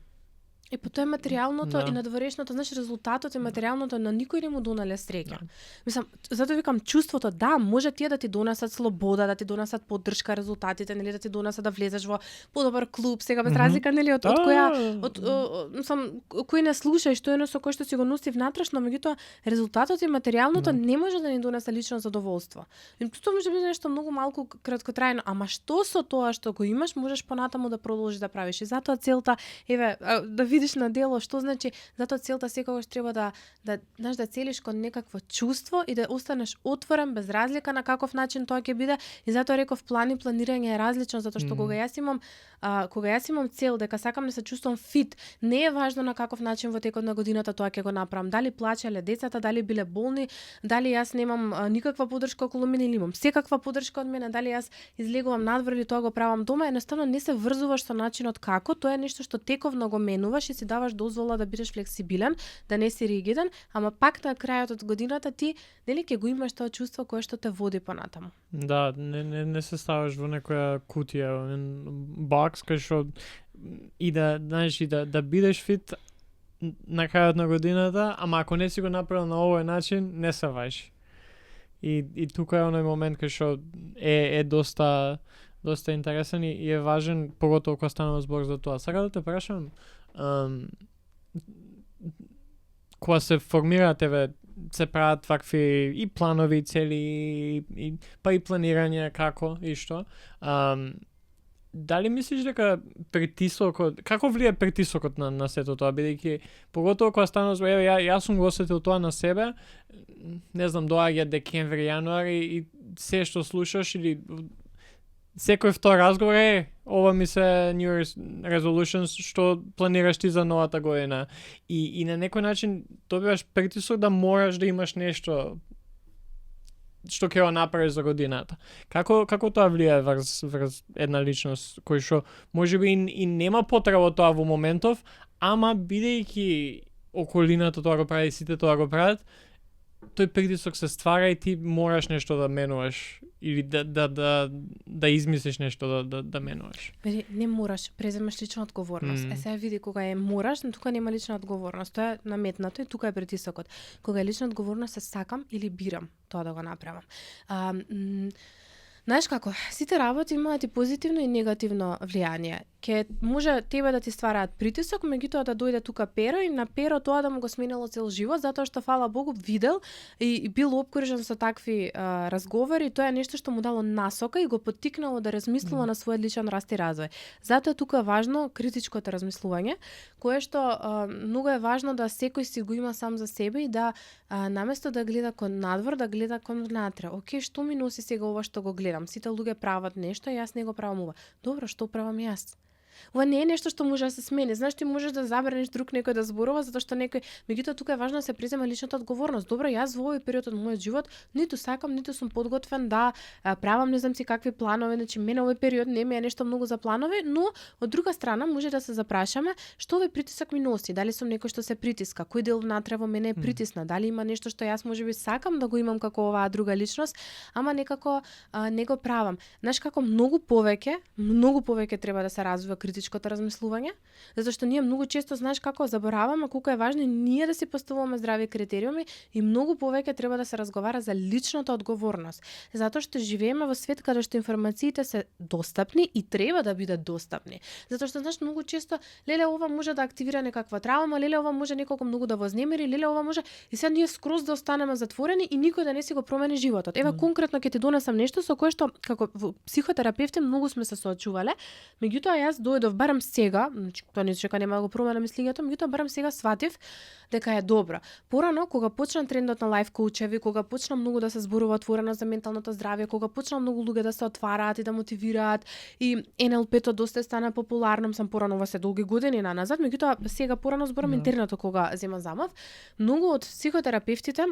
И по тоа материјалното и надворешното, знаеш, резултатот и материјалното на никој не му донале среќа. Мислам, затоа викам чувството, да, може тие да ти донесат слобода, да ти донесат поддршка резултатите, нели, да ти донесат да влезеш во подобар клуб, сега без разлика, нели, од кој не слушај, што е со кој што си го носи внатрешно, меѓутоа резултатот и материјалното не може да ни донесе лично задоволство. И тоа може да биде нешто многу малку краткотрајно, ама што со тоа што го имаш, можеш понатаму да продолжиш да правиш. И затоа целта, еве, да видиш видиш на дело што значи, затоа целта секогаш треба да знаеш да целиш кон некакво чувство и да останеш отворен без разлика на каков начин тоа ќе биде и затоа реков план и планирање е различно затоа што кога јас имам цел дека сакам да се чувствувам фит, не е важно на каков начин во текот на годината тоа ќе го направам. Дали плачеле децата, дали биле болни, дали јас немам никаква поддршка околу мене или имам секаква поддршка од мене, дали јас излегувам надвор или тоа го правам дома, едноставно не се врзуваш со начинот како, тоа е нешто што тековно го менуваш и си даваш дозвола да бидеш флексибилен, да не си ригиден, ама пак на крајот од годината ти нели ќе го имаш тоа чувство кое што те води понатаму. Да, не се ставаш во некоја кутија, бокс кај што и да знаеш и да бидеш фит на крајот на годината, ама ако не си го направил на овој начин, не се важи. И тука е оној момент кај што е доста интересен и е важен, поготово кога станува збор за тоа. Сакам да те прашам, кога се формираат се прават вакви и планови, и цели, па и планирање како и што. Дали мислиш дека притисокот, како влие притисокот на сето тоа, бидејќи поготово кога станува збор, јас сум го осетил тоа на себе, не знам, доаѓа декември, јануари и се што слушаш или секој втор разговор ова ми се New Year's resolutions што планираш ти за новата година и на некој начин добиваш притисок да мораш да имаш нешто што ќе го направиш за годината. Како тоа влијае врз една личност кој што можеби и нема потреба тоа во моментов, ама бидејќи околината тоа го прави, сите тоа го прават, тој притисок се ствара и ти мораш нешто да менуваш или да измислиш нешто да менуваш. Не мораш, преземаш лична одговорност. Сега види кога мораш, но тука нема лична одговорност. Тоа е наметнато и тука е притисокот. Кога е лична одговорност, се сакам или бирам тоа да го направам. Знаеш како, сите работи имаат и позитивно и негативно влијание. Ке може тебе да ти ствараат притисок, меѓутоа да дојде тука Перо и на Перо тоа да му го сменило цел живот, затоа што фала Богу видел и бил опкружен со такви разговори, тоа е нешто што му дало насока и го поттикнало да размислува на својот личен раст и развој. Затоа тука е важно критичкото размислување, кое што многу е важно да секој си го има сам за себе и да наместо да гледа кон надвор, да гледа кон внатре. Океј, што ми носи сега ова што го гледам? Сите луѓе прават нешто, јас не го правам ова. Добро, што правам јас? Ова не е нешто што може да се смени. Знаеш, ти можеш да забраниш друг некој да зборува затоа што некој, меѓутоа тука е важно да се презема личната одговорност. Добро, јас во овој период од мојот живот ниту сакам, ниту сум подготвен да правам не знам си какви планови, значи мене овој период не ми е нешто многу за планови, но од друга страна може да се запрашаме што овој притисок ми носи, дали сум некој што се притиска, кој дел внатре во мене е притисна, дали има нешто што јас можеби сакам да го имам како оваа друга личност, ама некако не го правам. Знаеш како многу повеќе треба да се развива критичкото размислување, затоа што ние многу често знаеш како забораваме колку е важно ние да си поставуваме здрави критериуми и многу повеќе треба да се разговара за личната одговорност. Затоа што живееме во свет каде што информациите се достапни и треба да бидат достапни. Затоа што знаеш многу често леле ова може да активира некаква травма, леле ова може некако многу да вознемири, леле ова може и сега ние скроз да останеме затворени и никој да не си го промени животот. Еве конкретно ќе ти донесам нешто со кое што како психотерапевти многу сме се соочувале, меѓутоа јас дојдов барем сега, значи тоа не дека нема да го променам мислењето, меѓутоа барем сега сватив дека е добро. Порано кога почна трендот на лајф коучеви, кога почна многу да се зборува отворено за менталното здравје, кога почна многу луѓе да се отвараат и да мотивираат и НЛП-то доста стана популарно, сам порано во се долги години назад, меѓутоа сега порано зборам интернетот кога земам замав, многу од психотерапевтите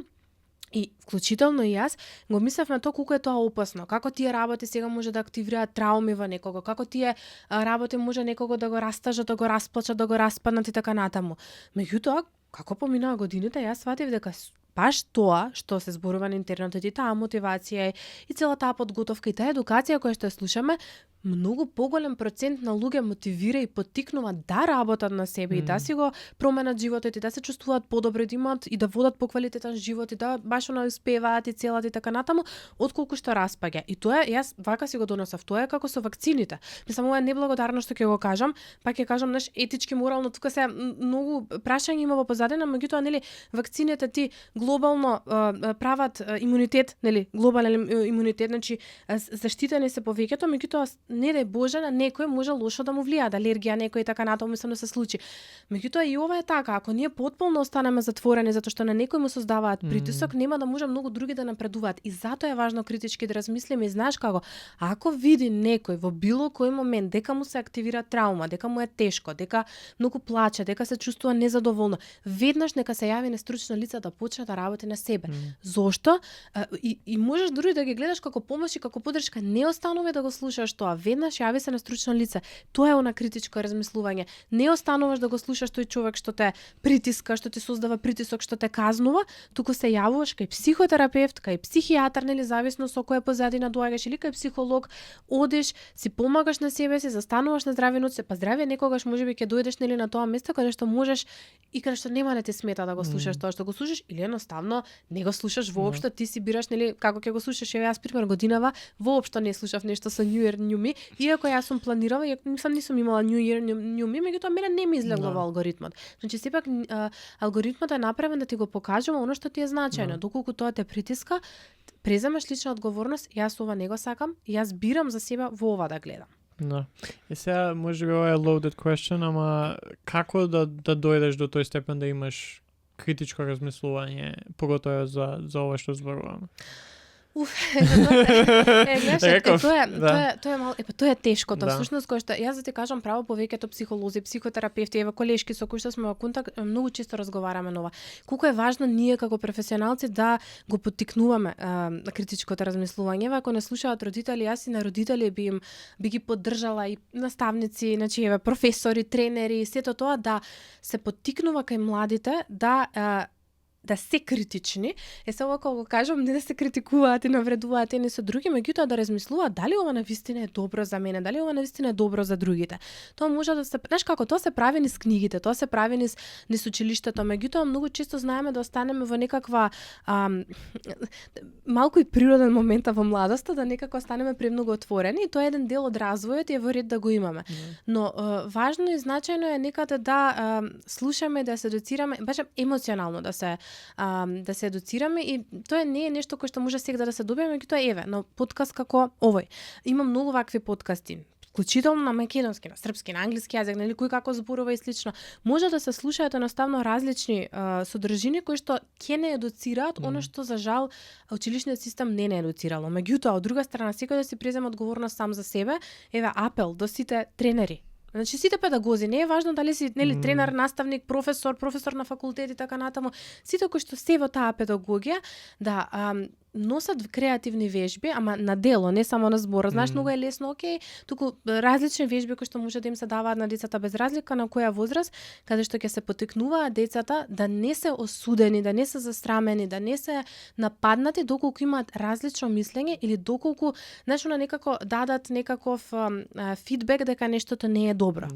и вклучително и јас го мислевме тоа колку е тоа опасно. Како тие работи сега може да активираат трауми во некого, како тие работи може некого да го растажат, да го расплачат, да го распаднат и така натаму. Меѓутоа, како поминаа годините, јас сватив дека баш тоа што се зборува на интернетот и таа мотивација и цела таа подготовка и таа едукација која што ја слушаме, многу поголем процент на луѓе мотивира и поттикнува да работат на себе и да си го променат животот и да се чувствуваат подобро, да имаат и да водат поквалитетен живот и да баш она успеваат и целат и така натаму, отколку што распаѓа. И тоа јас вака си го донесов, тоа е како со вакцините. Мислам, ова е неблагодарно што ќе го кажам, па ќе кажам наш етички, морално, тука се многу прашања има во позадина, меѓутоа нели вакцините ти глобално прават имунитет, нели, глобален имунитет, значи заштитени се повеќето, меѓутоа не дај Боже на некој може лошо да му влијае, да алергија некој и така натаму мислам да се случи. Меѓутоа и ова е така, ако ние потполно останеме затворени затоа што на некој му создаваат притисок, нема да може многу други да напредуваат. И затоа е важно критички да размислиме и знаеш како, ако види некој во било кој момент дека му се активира траума, дека му е тешко, дека многу плаче, дека се чувствува незадоволно, веднаш нека се јави на стручно лице да почне да работи на себе. Зошто? И можеш дури да ги гледаш како помош и како поддршка, не остануваш да го слушаш тоа, веднаш јави се на стручно лице. Тоа е она критичко размислување. Не остануваш да го слушаш тој човек што те притиска, што ти создава притисок, што те казнува, туку се јавуваш кај психотерапевт, кај психијатар, нели зависно со која позадина доаѓаш, или кај психолог, одиш, си помагаш на себе си, застануваш на здрави ноце, па здравје некогаш можеби ќе дојдеш нели на тоа место каде што можеш и каде што нема да ти смета да го слушаш тоа што го слушаш, или едноставно не го слушаш воопшто, ти си бираш нели како ќе го слушаш. Јас пример годинава воопшто не слушав нешто со New Year New Me, иако јас сум планирала, не сум имала New Year New Me, меѓутоа мене не ми излегло во алгоритмот. Значи сепак алгоритмот е направен да ти го покажува оно што ти е значајно. Доколку тоа те притиска, преземаш лична одговорност, јас ова не го сакам, јас бирам за себе во ова да гледам. Да. И сега може би ова е loaded question, ама како да дојдеш до тој степен да имаш критичко размислување, поготоа за ова што зборуваме? Тоа е тешкото. Всушност кој што јас да ти кажам право, повеќето психолози, психотерапевти, еве колешки со кои што сме во контакт, многу често разговараме на ова. Колку е важно ние како професионалци да го поттикнуваме критичкото размислување. Ако не слушаат родители, јас и на родители би ги поддржала и наставници, значи еве професори, тренери, сето тоа да се поттикнува кај младите да се критични. Се ова кога го кажам, не да се критикуваат и навредуваат едни со други, меѓутоа да размислуваат дали ова навистина е добро за мене, дали ова навистина е добро за другите. Тоа може да се, знаеш како, тоа се прави низ книгите, тоа се прави низ училиштето, меѓутоа многу често знаеме да останеме во некаква малку и природен момента во младоста, да некако останеме премногу отворени, и тоа е еден дел од развојот и е во ред да го имаме. Но важно и значајно е некаде да слушаме, да се едуцираме, баш емоционално да се едуцираме, и тоа не е нешто кое што може сега да се добие, меѓутоа еве, но подкаст како овој. Има многу вакви подкасти, вклучително на македонски, на српски, на англиски јазик, нели кој како зборува и слично. Може да се слушаат едноставно различни содржини кои што ќе не едуцираат оно што за жал училишниот систем не едуцирало. Меѓутоа, од друга страна, секој да си презема одговорност сам за себе. Еве апел до сите тренери. Значи сите педагози, не е важно дали си нели тренер, наставник, професор на факултет и така натаму, сите кои што се во таа педагогија да носат креативни вежби, ама на дело, не само на збор. Знаеш, многу е лесно, туку различни вежби кои што може да им се даваат на децата без разлика на која возраст, каде што ќе се поттикнуваат децата да не се осудени, да не се засрамени, да не се нападнати доколку имаат различно мислење или доколку, знаеш, некако дадат некаков фидбек дека нештото не е добро.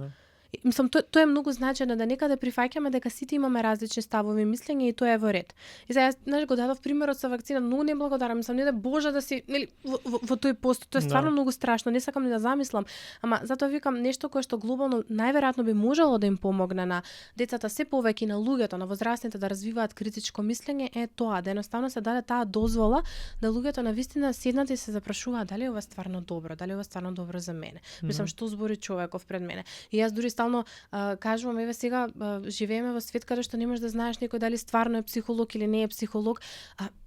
Мислам, тоа е многу значајно, да некаде прифаќаме дека сите имаме различни ставови и мислења, и тоа е во ред. И сега знаеш, го дадов примерот со вакцина, многу неблагодарам, мислам, не да Боже да си нели во тој пост, тоа е стварно многу страшно, не сакам ни да замислам, ама затоа викам нешто кое што глобално најверојатно би можело да им помогне на децата се повеќе, на луѓето, на возрастните да развиваат критичко мислење, е тоа да едноставно се даде таа дозвола да луѓето навистина седнат и се запрашуваат дали ова е стварно добро, дали ова е стварно добро за мене. Мислам, што збори човеков пред мене. И јас дури стално кажувам, еве сега живееме во свет каде што не можеш да знаеш некој дали стварно е психолог или не е психолог,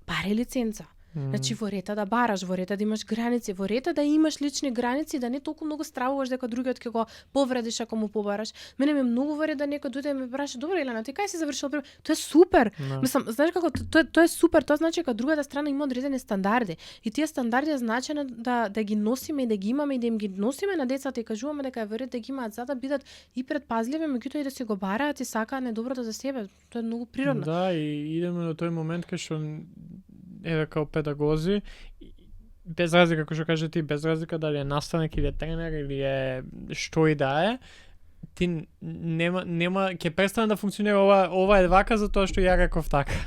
баре лиценца. Значи во рета да бараш, во рета да имаш граници, во рета да имаш лични граници, да не толку многу стравуваш дека другиот ќе го повредиш ако му побараш. Мене ми е многу во ред да некој дојде и ме праша: "Добро, Елена, ти кај си завршила прв?" Тоа е супер. Мислам, знаеш како тоа е супер, тоа значи дека другата страна има одредени стандарди. И тие стандарди е значено да ги носиме и да ги имаме и да им ги носиме на децата и кажуваме дека е во ред да ги имаат за да бидат и предпазливи, меѓутоа и да си го бараат и сакаат недоброто за себе. Тоа е многу природно. Да, и идеме до тој момент кај што еве као педагози, без разлика, како што кажа ти, без разлика дали е наставник или е тренер или е што и да е, ти нема ќе престане да функционира ова е вака затоа што ја реков така.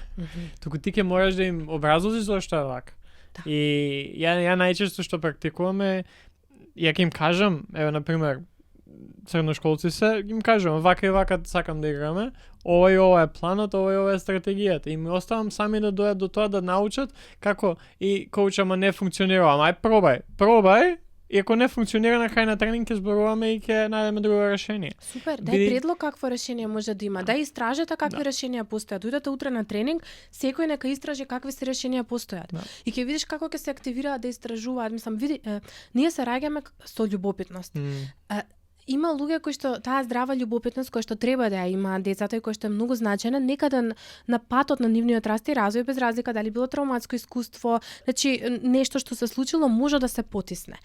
Туку ти ќе мораш да им образложиш зошто е вака. Да. И ја најчесто што практикуваме, ја ќе им кажам, еве на пример, средношколци се, им кажам вака и вака сакам да играме, ова и ова е планот, ова е стратегијата. И ми оставам сами да дојдат до тоа да научат како и коуч, ама не функционира, ама ај пробај И ако не функционира на крај на тренинг, ќе зборуваме и ќе најдеме друго решение. Супер, дај предлог какво решение може да има. Дај истражете какви решенија постојат. Дојдете утре на тренинг, секој нека истражи какви се решенија постојат. И ќе видиш како ќе се активираат да истражуваат. Мислам, види, ние се раѓаме со љубопитност. Има луѓе кои што таа здрава љубопитност која што треба да ја имаат децата и која што е многу значајна некаде на патот на нивниот раст и развој, без разлика дали било травматско искуство, значи нешто што се случило може да се потисне.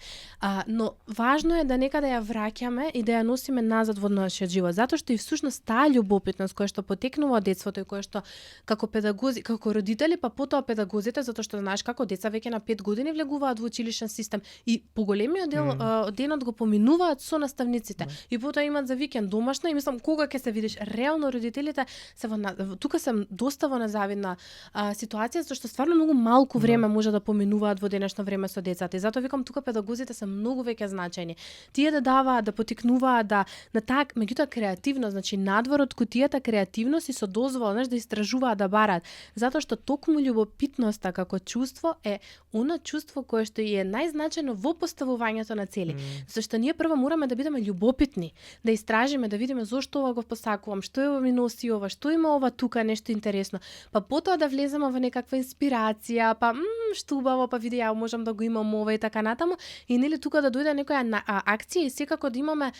Но важно е да некаде ја враќаме и да ја носиме назад во нашиот живот, затоа што и всушност таа љубопитност која што потекнува од детството и која што како педагози, како родители, па потоа педагозите, затоа што знаеш како деца веќе на 5 години влегуваат во училишен систем и поголемиот дел денот го поминуваат со наставниците. И потоа имаат за викенд домашна и мислам кога ќе се видиш реално родителите се тука се доста во незавидна ситуација затоа што стварно многу малку време може да поминуваат во денешно време со децата. И затоа викам тука педагозите се многу веќе значајни. Тие да даваат, да потикнуваат да на таа меѓутоа креативност, значи надвор од кутијата креативност и со дозвола, да истражуваат, да бараат, затоа што токму љубопитноста како чувство е она чувство кое што е најзначајно во поставувањето на цели. Зашто ние прво мораме да бидеме љубопитни, да истражиме, да видиме зошто ова го посакувам, што ми носи ова, што има ова тука нешто интересно. Па потоа да влеземе во некаква инспирација, па што убаво, па види ја можам да го имам ова и така натаму. И нели тука да дојде некоја акција и секако да имаме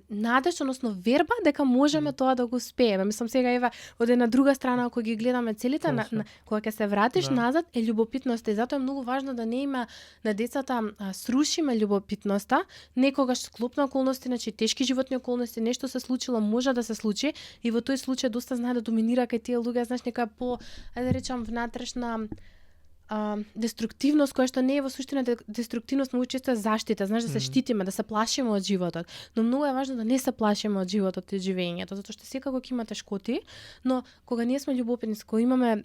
надеж, односно верба дека можеме тоа да го успееме. Мислам сега ева од една друга страна кога ги гледаме целите кога ќе се вратиш назад е љубопитноста и затоа е многу важно да не има на децата срушиме љубопитноста, некогаш склопна околности, значи тешки животни околности, нешто се случило, може да се случи и во тој случај доста знае да доминира кај тие луѓе, знаеш, нека по, ајде да речам, внатрешна деструктивност која што не е во суштина деструктивност, многу често е заштита, знаеш, да се штитиме, да се плашиме од животот. Но многу е важно да не се плашиме од животот и живењето, затоа што секако ќе има тешкоти, но кога ние сме љубопитни, кога имаме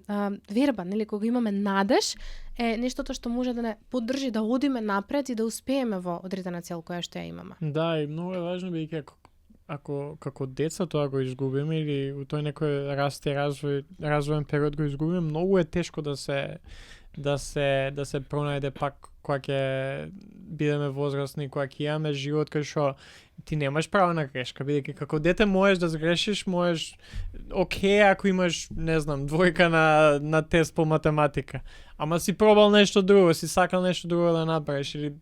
верба, нели, кога имаме надеж, е нештото што може да не поддржи да одиме напред и да успееме во одредена цел која што ја имаме. Да, и многу е важно бидејќи ако како деца тоа го изгубиме или у тој некој развоен период го изгубиме, многу е тешко да се пронајде пак кога ќе бидеме возрастни, кога ќе имаме живот кај што ти немаш право на грешка, бидејќи како дете можеш да сгрешиш, можеш ако имаш, не знам, двојка на тест по математика, ама си пробал нешто друго, си сакал нешто друго да направиш или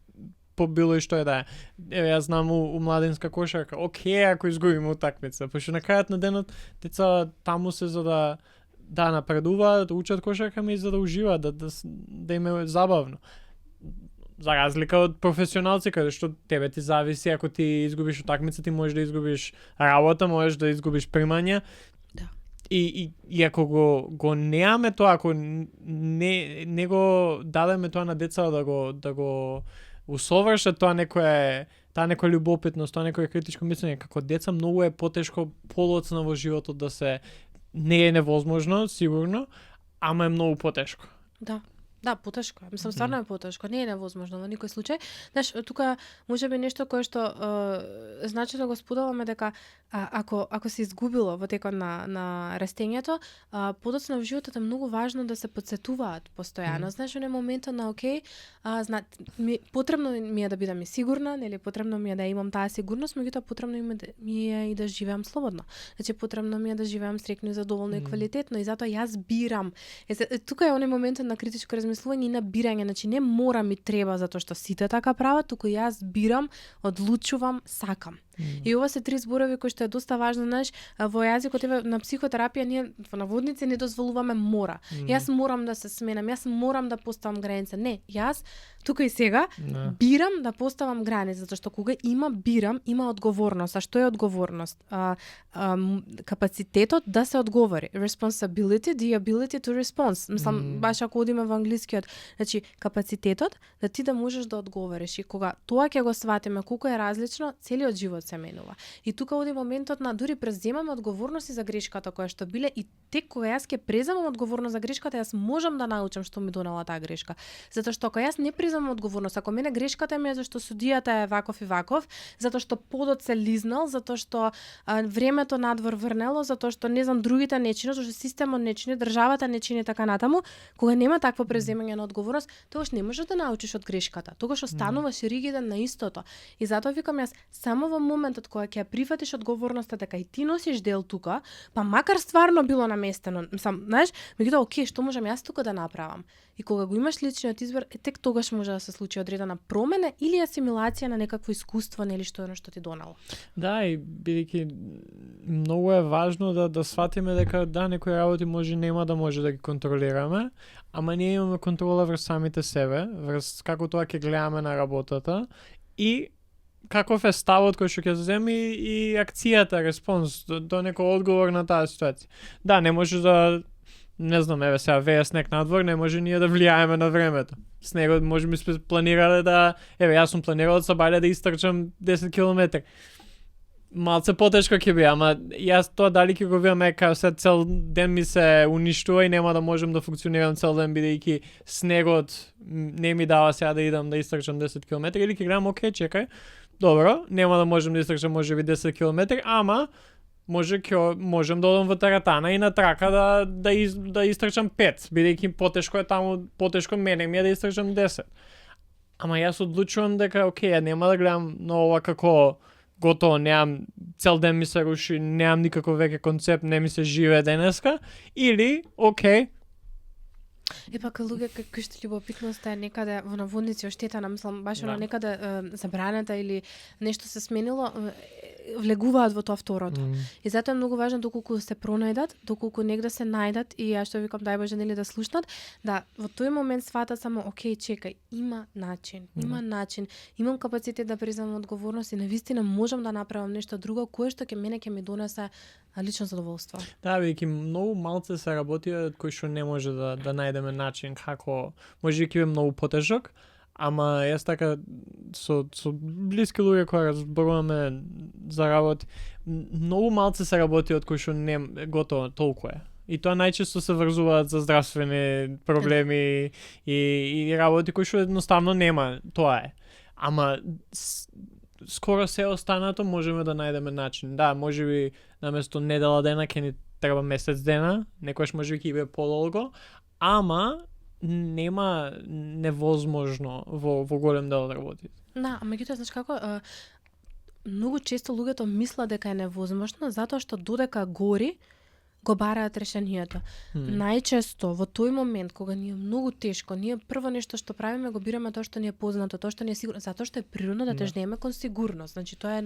по било и што е да е. Еве јас знам у младинска кошарка, ако изгубиме утакмица, пошто на крајот на денот деца таму се за да напредуваат, да учат кошарка и за да уживаат, да им е забавно. За разлика од професионалци, каде што тебе ти зависи, ако ти изгубиш утакмица, ти можеш да изгубиш работа, можеш да изгубиш примања. Да. И ако го неаме тоа, ако не го дадеме тоа на деца да го усовршат таа некоја љубопитност, тоа некоја критичко мислење, како деца многу е потешко полоцна во животот да се не е невозможно, сигурно, ама е многу потешко. Да, потешко. Мислам, стварно е потешко. Не е невозможно во никој случај. Знаеш, тука може би нешто кое што значи да го споделаме дека ако се изгубило во текот на растењето, подоцна во животот е многу важно да се потсетуваат постојано. Знаеш, во моментот на потребно ми е да бидам сигурна, нели, потребно ми е да имам таа сигурност, меѓутоа потребно ми е и да живеам слободно. Значи потребно ми е да живеам среќно и задоволно и квалитетно и затоа јас бирам. Тука е оној моментот на критичко размислување и на бирање, значи не морам и треба затоа што сите така прават, туку јас бирам, одлучувам, сакам. И ова се три зборови кои што е доста важно, знаеш, во јазикот на психотерапија ние во наводници не дозволуваме мора. Јас морам да се сменам, јас морам да поставам граница. Не, јас тука и сега бирам да поставам граница, затоа што кога бирам, има одговорност. А што е одговорност? Капацитетот да се одговори. Responsibility, the ability to respond. Мислам, баш ако одиме во англискиот, значи капацитетот да ти да можеш да одговориш. И кога тоа ќе го сватиме колку е различно, целиот живот се менува. И тука оди моментот на дури преземаме одговорност за грешката која што биле и тек кога јас ќе преземам одговорност за грешката, јас можам да научам што ми донела таа грешка. Затоа што ако јас не преземам одговорност, ако мене грешката ми е зашто судијата е ваков и ваков, затоа што подот се лизнал, затоа што времето надвор врнело, затоа што не знам другите не чинат, зашто системот не чини, државата не чини така натаму, кога нема такво преземање на одговорност, тогаш не можеш да научиш од грешката. Тогаш остануваш ригиден на истото. И затоа викам јас, само во моментот кога ќе прифатиш одговорноста дека и ти носиш дел тука, па макар стварно било наместено, знаеш, меѓутоа окей, што можам јас тука да направам? И кога го имаш личниот избор, тек тогаш може да се случи одредена промена или асимилација на некакво искуство, нели што е што ти донало. Да, и бидејќи многу е важно да сватиме дека некои работи нема да може да ги контролираме, ама ние имаме контрола врз самите себе, врз како тоа ќе гледаме на работата и каков е ставот кој што ќе земи и акцијата, респонс до некој одговор на таа ситуација. Да, не може да, не знам, еве сега вее снег надвор, не може ние да влијаеме на времето. Снегот може би сме планирале да, еве јас сум планирал од Сабајле да истрчам 10 км. Малце потешко ќе биде, ама јас тоа дали ќе го видам кај се цел ден ми се уништува и нема да можам да функционирам цел ден бидејќи снегот не ми дава сега да идам да истрчам 10 км или ќе гледам окей, чекај. Добро, нема да можам да истрчам можеби 10 км, ама можам да одам во тератана и на трака да истрчам 5, бидејќи потешко е таму, потешко мене ми е да истрчам 10. Ама јас одлучувам дека окей, ја нема да гледам на ова како готово, немам, цел ден ми се руши, немам никаков веќе концепт, не ми се живее денеска, или окей. Пака луѓе кои што љубопитноста е некаде во наводници оштетена, мислам баш на некаде забранета или нешто се сменило, влегуваат во тоа второто. И затоа е многу важно доколку се пронајдат, доколку негде се најдат и ја што викам дај Боже нели да слушнат, да во тој момент сватат само окей, чекај, има начин, имам капацитет да преземам одговорност и навистина можам да направам нешто друго кое што ќе ми донесе лично задоволство. Да, бидејќи многу малце се работи од кои што не може да најдеме начин како, може ќе биде многу потежок, ама јас така со блиски луѓе кои разборуваме за работи, многу малце се работи од кои што не готово толку е. И тоа најчесто се врзуваат за здравствени проблеми и работи кои што едноставно нема, тоа е. Ама скоро се останато можеме да најдеме начин. Да, можеби наместо недела дена ќе ни треба месец дена, некојаш можеби ќе биде подолго, ама нема невозможно во голем дел од работите. Да, меѓутоа знаеш како многу често луѓето мислат дека е невозможно затоа што додека гори го бараат решението. Најчесто во тој момент кога ни е многу тешко, ние прво нешто што правиме го бираме тоа што ни е познато, тоа што ни е сигурно, затоа што е природно да тежнеме кон сигурност. Значи тоа е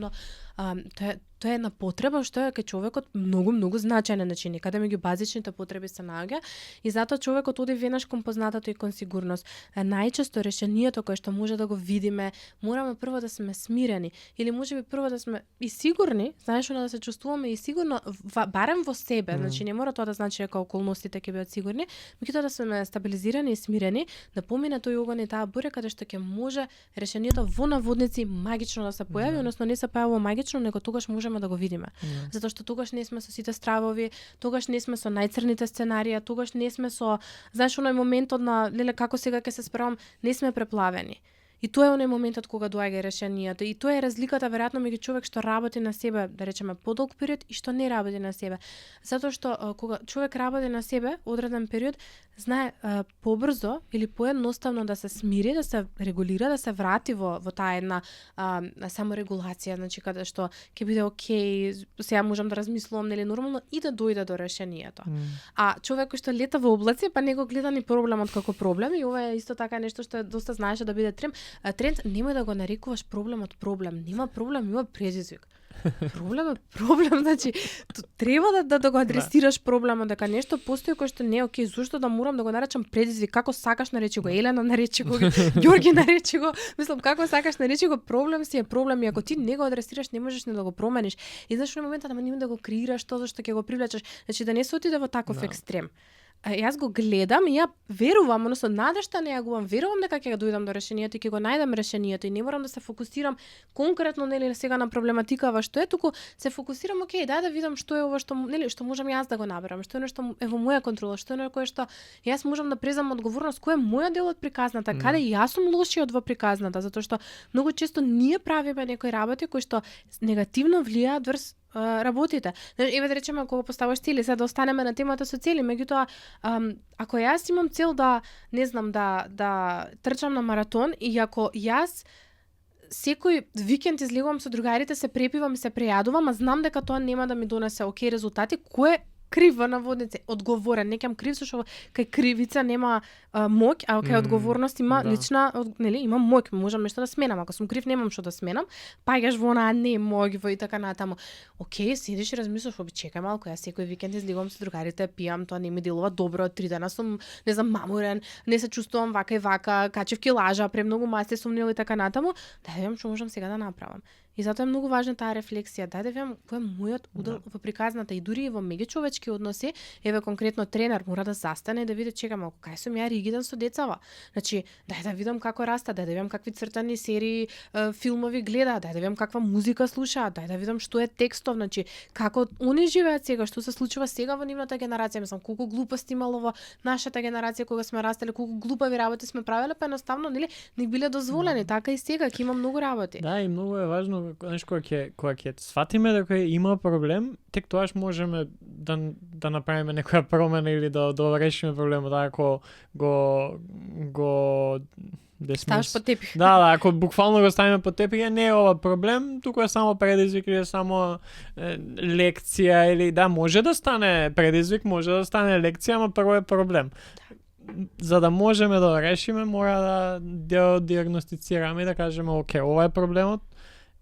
тоа е една потреба што е кај човекот многу значајна, значи некаде меѓу базичните потреби се наоѓа и затоа човекот оди веднаш кон познатото и кон сигурност. Најчесто решението кое што може да го видиме, мораме прво да сме смирени или можеби прво да сме и сигурни, знаеш, да се чувствуваме и сигурно барем во себе. Значи не мора тоа да значи дека околностите ќе бидат сигурни, меѓутоа да сме стабилизирани и смирени, да помине тој оган и таа буре каде што ќе може решението во наводници магично да се појави, односно не се појавува магично, него тогаш можеме да го видиме. Затоа што тогаш не сме со сите стравови, тогаш не сме со најцрните сценарија, тогаш не сме со, знаеш, оној моментот на леле како сега ќе се справам, не сме преплавени. И тоа е оној моментот кога доаѓа решението. И тоа е разликата веројатно меѓу човек што работи на себе, да речеме подолг период и што не работи на себе. Затоа што кога човек работи на себе одреден период, знае побрзо или поедноставно да се смири, да се регулира, да се врати во таа една саморегулација, значи каде што ќе биде окей, сега можам да размислувам нели нормално и да дојде до решението. А човек кој што лета во облаци, па не го гледа ни проблемот како проблем и ова е исто така нешто што доста знаеше да биде тренд, немој да го нарекуваш проблемот проблем. Нема проблем, има предизвик. Проблем, значи треба да го адресираш проблемот, дека нешто постои кое што не е окей, зошто да морам да го наречам предизвик, како сакаш наречи го, Елена наречи го, Ѓорги наречи го, мислам како сакаш наречи го, проблем си е проблем и ако ти не го адресираш не можеш не да го промениш. И знаеш во моментот нема да го креираш тоа зашто ќе го привлечеш, значи да не се отиде во таков екстрем. Јас го гледам и ја верувам, односно надежта не ја губам, верувам дека ќе дојдам до решението и ќе го најдам решението и не морам да се фокусирам конкретно нели сега на проблематикава што е, туку се фокусирам, окей, дај да видам што е ова што нели што можам јас да го наберам, што е нешто е во моја контрола, што е кое што јас можам да преземам одговорност, кој е мојот дел од приказната, каде јас сум лошиот во приказната, затоа што многу често ние правиме некои работи кои што негативно влијаат врз работите. Еве да речеме ако го поставаш цели, сега да останеме на темата со цели, меѓутоа ако јас имам цел да не знам да трчам на маратон и ако јас секој викенд излегувам со другарите, се препивам и се прејадувам, а знам дека тоа нема да ми донесе окей резултати, кој е крив во наводници, одговорен, не кем крив, зашто кај кривица нема моќ, а кај одговорност има лична, нели, има моќ, можам нешто да сменам, ако сум крив немам што да сменам, паѓаш во онаа не моќ во и така натаму. Океј, седиш и размислуваш, чекај малку, јас секој викенд излегувам со другарите, пијам, тоа не ми делува добро, 3 дена сум, не знам, мамурен, не се чувствувам вака и вака, качев килажа, премногу масти сум нел и така натаму, да видам што можам сега да направам. И затоа е многу важна таа рефлексија, да видам кој е мојот удел во приказната и дури и во меѓучовечки односи, еве конкретно тренер мора да застане и да види чека малку кај сум ја ригиден со децава. Значи, дај да видам како раста, дај да видам какви цртани серии, филмови гледаат, дај да видам каква музика слушаат, дај да видам што е текстов, значи како они живеат сега, што се случува сега во нивната генерација, мислам колку глупости имало во нашата генерација кога сме растеле, колку глупави работи сме правеле, па едноставно нели не биле дозволени, така и сега ќе има многу работи. Да, и многу е важно кога ќе сватиме дека има проблем, тек тоаш можеме да направиме некоја промена или да решиме проблемот, ако го ставаш под тепих. Да, ако буквално го ставиме под тепих, не е ова проблем, туку е само предизвик или само лекција или да, може да стане предизвик, може да стане лекција, ама прво е проблем. За да можеме да го решиме, мора да диагностицираме и да кажеме, окей, ова е проблемот,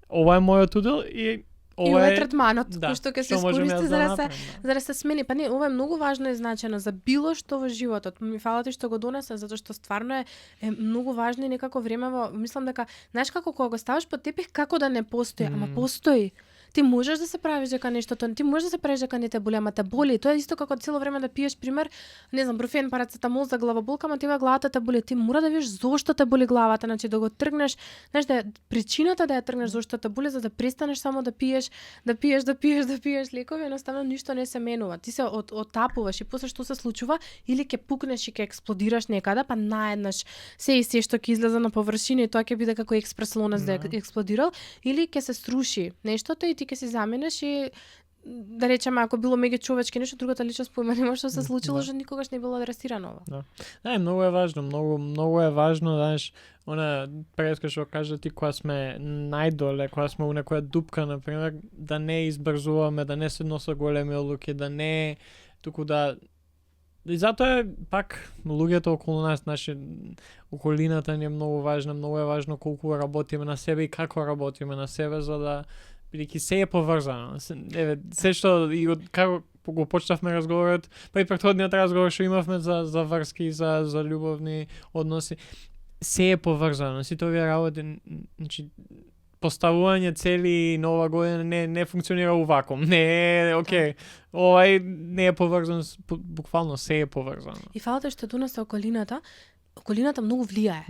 ова е мојот удел и ова е третманот кој што ќе се искористи за да се смени. Па не, ова е многу важно и значено за било што во животот. Ми фала ти што го донесе, затоа што стварно е многу важно и некако време мислам дека знаеш како кога го ставаш под тепих како да не постои, ама постои. Ти можеш да се правиш дека нештото, ти можеш да се правиш дека не те боли, ама те боли. Тоа е исто како цело време да пиеш пример, не знам, бруфен, парацетамол за главоболка, ама тебе главата те боли. Ти мора да видиш зошто те боли главата, значи да го тргнеш, знаеш да причината да ја тргнеш зошто те боли, за да престанеш само да пиеш лекови, едноставно ништо не се менува. Ти се оттапуваш и после што се случува или ќе пукнеш и ќе експлодираш некаде, па наеднаш се што ќе излезе на површина и тоа ќе биде како експрес лонец да експлодирал, или ќе се сруши нештото и ти ќе се заменеш и да речеме ако било меѓучовечки нешто, другата личност поима нема што се случило, што никогаш не било адресирано ова. Да. Да, многу е важно, многу е важно, знаеш, она преска што кажа ти кога сме најдоле, кога сме у некоја дупка на пример, да не избрзуваме, да не се носат големи одлуки, да не туку да и затоа пак луѓето околу нас, околината ни е многу е важно колку работиме на себе и како работиме на себе за да бидејќи се е поврзано. Еве, се што и како го почнавме разговорот, па и претходниот разговор што имавме за врски, за љубовни односи, се е поврзано. Сите овие работи, значи поставување цели нова година не функционира у вакуум. Не е окей. Овај не е поврзано, буквално се е поврзано. И фалата што донесе околината многу влијае.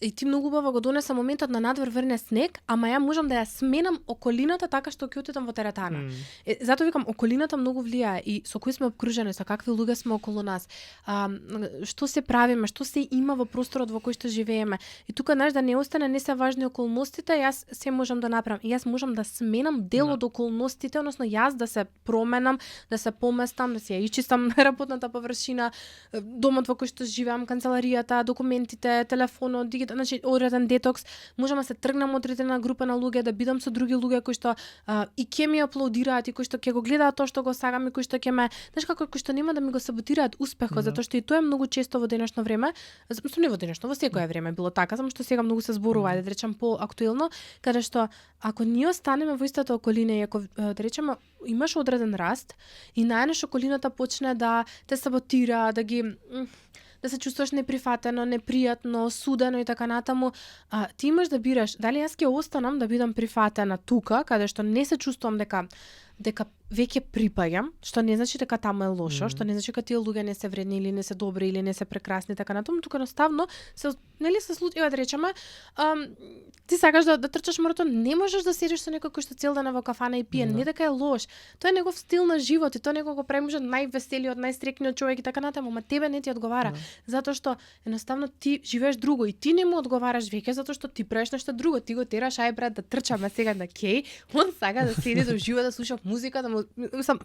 И ти многу убаво го донеса моментот на надвор врне снег, ама ја можам да ја сменам околината така што ќе отидам во теретана. Затоа викам, околината многу влијае и со кои сме обкружени, со какви луѓе сме околу нас, што се правиме, што се има во просторот во кој што живееме. И тука, знаеш, да не остане не се важни околностите, јас се можам да направам. И јас можам да сменам дел од околностите, односно јас да се променам, да се поместам, да се ја ичистам работната површина, домот во кој што живеам, канцеларијата, документите, телефонот, значи одреден детокс, можам да се тргнам од одредена група на луѓе, да бидам со други луѓе кои што и ќе ми аплаудираат и кои што ќе го гледаат тоа што го сагам и кои што ќе ме, знаеш како, кои што нема да ми го саботираат успехот, затоа што и тоа е многу често во денешно време, не во денешно, во секое време било така, само што сега многу се зборува, да речам поактуелно, каде што ако ние останеме во истата околина и ако да речеме имаш одреден раст и најнаш околината почне да те саботира, да се чувствуваш неприфатено, непријатно, осудено и така натаму, ти имаш да бираш дали јас ќе останам да бидам прифатена тука, каде што не се чувствувам дека дека веќе припаѓам, што не значи дека таму е лошо, што не значи дека тие луѓе не се вредни или не се добри или не се прекрасни така натаму, тука едноставно се случува да речеме, ти сакаш да трчаш маратон, не можеш да седиш со некој кој што цел ден во кафана и пие, не дека е лош. Тоа е негов стил на живот и тоа некој го прави може највеселиот, најстрекниот човек и така натаму, ама тебе не ти одговара, затоа што едноставно ти живееш друго и ти не му одговараш веќе затоа што ти правиш нешто друго, ти го тераш ај брат да трчаме сега на кеј, он сака да седи да ужива да слуша музика, да му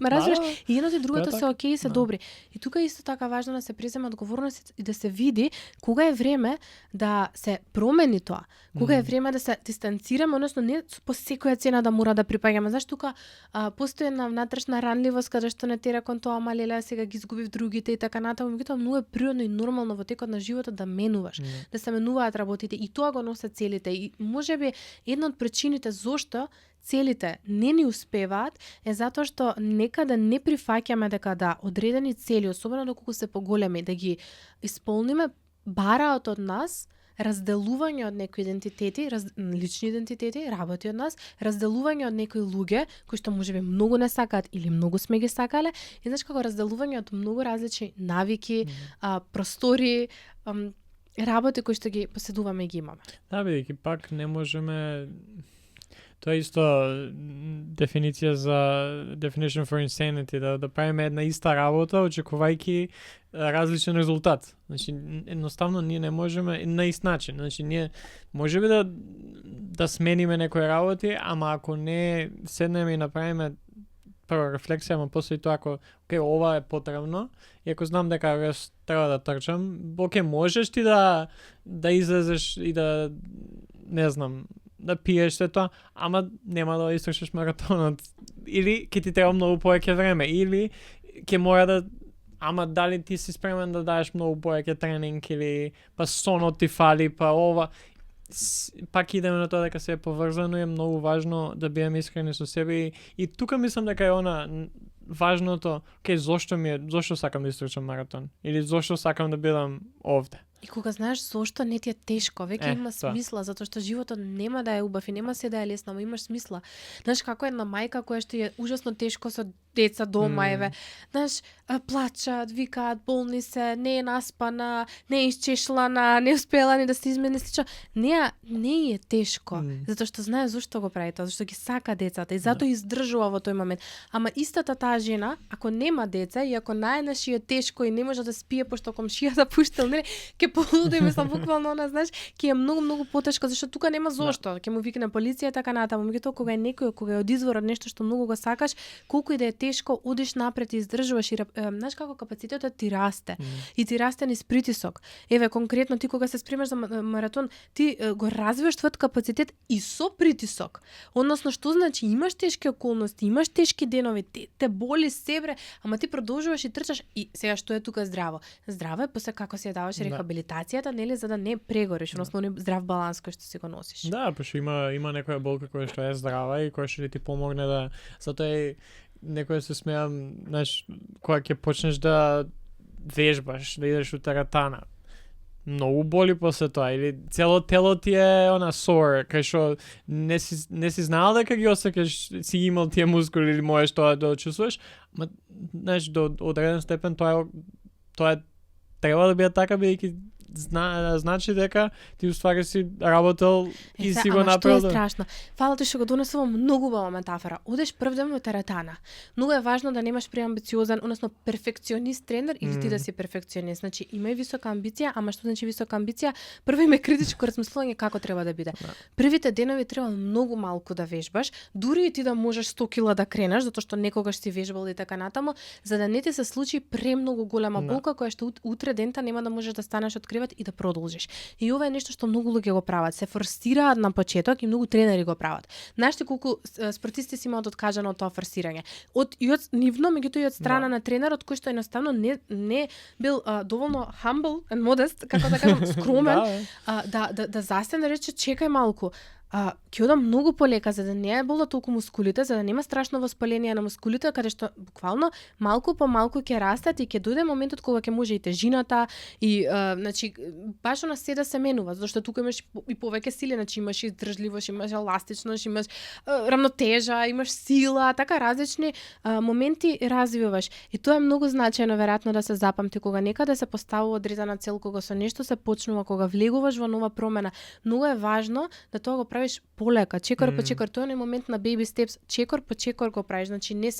ме разбираш, и едното и другото се окей и се добри. И тука исто така важно да се преземе одговорност и да се види кога е време да се промени тоа, кога е време да се дистанцираме, односно не по секоја цена да мора да припаѓаме. Знаеш, тука постои една внатрешна ранливост каде што не тера кон тоа, ама леле сега ги изгубив другите и така натаму, меѓутоа многу е природно и нормално во текот на животот да менуваш, да се менуваат работите и тоа го носат целите. И можеби една од причините зошто целите не ни успеваат е затоа што некаде не прифаќаме дека да одредени цели, особено доколку се поголеми, да ги исполниме, бараат од нас разделување од некои идентитети, лични идентитети, работи од нас, разделување од некои луѓе кои што можеби многу не сакаат или многу сме ги сакале, и знаеш како разделување од многу различни навики, простори, работи кои што ги поседуваме и ги имаме. Да, бидејќи пак не можеме. Тоа е исто дефиниција за definition for insanity, да правиме една иста работа очекувајќи различен резултат. Значи едноставно ние не можеме на ист начин. Значи ние можеме да смениме некои работи, ама ако не седнеме и направиме прва рефлексија, ама после тоа ако окей, ова е потребно, и ако знам дека треба да трчам, окей, можеш ти да излезеш и да не знам, да пиеш се тоа, ама нема да истрчаш маратонот. Или ќе ти треба многу повеќе време, или ќе мора да, ама дали ти си спремен да дадеш многу повеќе тренинг, или па сонот ти фали, па ова. Пак идеме на тоа дека се е поврзано и е многу важно да бидеме искрени со себе и тука мислам дека е она важното, зошто сакам да истрчам маратон, или зошто сакам да бидам овде. И кога знаеш зошто не ти е тешко, веќе има смисла, затоа што животот нема да е убав и нема се да е лесно, ама имаш смисла. Знаеш како една мајка која што е ужасно тешко со деца дома, еве, знаеш, плачат, викаат, болни се, не е наспана, не е исчешлана, не успела ни да се измени слично. Не е тешко, затоа што знае зошто го прави тоа, зашто ги сака децата и затоа издржува во тој момент. Ама истата таа жена, ако нема деца и ако најнаш е тешко и не може да спие пошто комшијата пуштил, ќе полуди, мислам буквално она, знаеш, ќе е многу потешко, зашто тука нема зошто, ќе му викне полиција така натаму, меѓутоа кога е некој, кога е од извор од нешто што многу го сакаш, колку и да е тешко, одиш напред и издржуваш и знаеш како капацитетот ти расте. И ти расте низ притисок. Еве конкретно ти кога се спремаш за маратон, ти го развиваш твојот капацитет и со притисок. Односно што значи имаш тешки околности, имаш тешки денови, те боли себре, ама ти продолжуваш и трчаш и сега што е тука здраво? Здраво е после како се даваш рехабилитацијата, нели, за да не прегориш, односно здрав баланс кој што си го носиш. Да, пошто има некоја болка која што е здрава и која што ти помогне да затоа е некој се смеам, знаеш, кога ќе почнеш да вежбаш, да идеш у тератана. Многу боли после тоа, или цело тело ти е она sore, кај што не си знаел дека ги осекаш, си имал тие мускули или можеш тоа да чувствуваш, ма знаеш до одреден степен тоа треба да биде така, бидејќи значи дека ти уствари си работел и си го направил. Што е страшно? Фала ти што го донесува многу убава метафора. Одеш прв ден во тератана. Многу е важно да немаш преамбициозен, односно перфекционист тренер или ти да си перфекционист. Значи имај висока амбиција, ама што значи висока амбиција? Прво име критичко размислување како треба да биде. Првите денови треба многу малку да вежбаш, дури и ти да можеш 100 кила да кренеш, затоа што некогаш си вежбал и така натаму, за да не ти се случи премногу голема болка која што утре дента нема да можеш да станеш од кревет и да продолжиш. И ова е нешто што многу луѓе го прават. Се форсираат на почеток и многу тренери го прават. Знаеш колку спортисти си имаат откажано од тоа форсирање. Од нивно, меѓутоа и од страна на тренерот кој што едноставно не бил доволно humble and modest, како да кажам, скромен, да застане да рече чекај малку. ќе одам многу полека за да не е болат толку мускулите, за да нема страшно воспаление на мускулите, каде што буквално малку по малку ќе растат и ќе дојде моментот кога ќе може и тежината и значи баш на се да се менува, зашто тука имаш и повеќе сили, значи имаш издржливост, имаш еластичност, имаш рамнотежа, имаш сила, така различни моменти развиваш. И тоа е многу значајно веројатно да се запамти кога некаде се поставува одредена цел, кога со нешто се почнува, кога влегуваш во нова промена. Многу е важно да тоа го правиш полека, чекор по чекор. Тоа е момент на baby steps, чекор по чекор го правиш. Значи не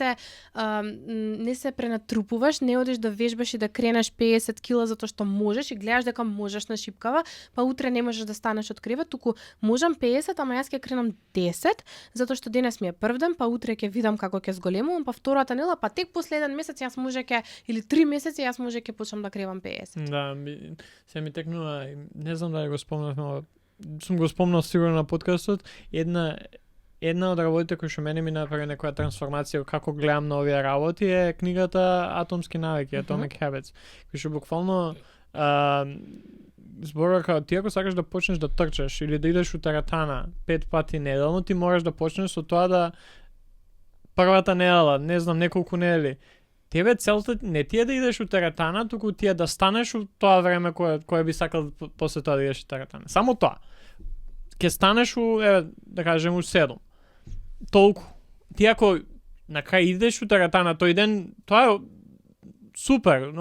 се пренатрупуваш, не одиш да вежбаш и да кренеш 50 кила затоа што можеш и гледаш дека можеш на шипкава, па утре не можеш да станеш од кревет, туку можам 50, ама јас ќе кренам 10, затоа што денес ми е прв ден, па утре ќе видам како ќе зголемувам, па втората недела, па тек последен месец јас може ќе или 3 месеци јас може ќе почнам да кревам 50. Да, се ми текнува, не знам дали го спомнавме, но сум го спомнал сигурно на подкастот, една од работите кои што мене ми направи некоја трансформација како гледам на овие работи е книгата Атомски навики, Atomic Habits, кој што буквално зборува како ти ако сакаш да почнеш да трчаш или да идеш у теретана 5 пати неделно, ти мораш да почнеш со тоа да првата недела, не знам, неколку недели. Тебе целта не ти е да идеш у теретана, туку ти е да станеш у тоа време кое би сакал после тоа да идеш у теретана. Само тоа. Ке станеш у, да кажем, у 7. Толку. Ти ако на крај идеш у теретана тој ден, тоа е супер,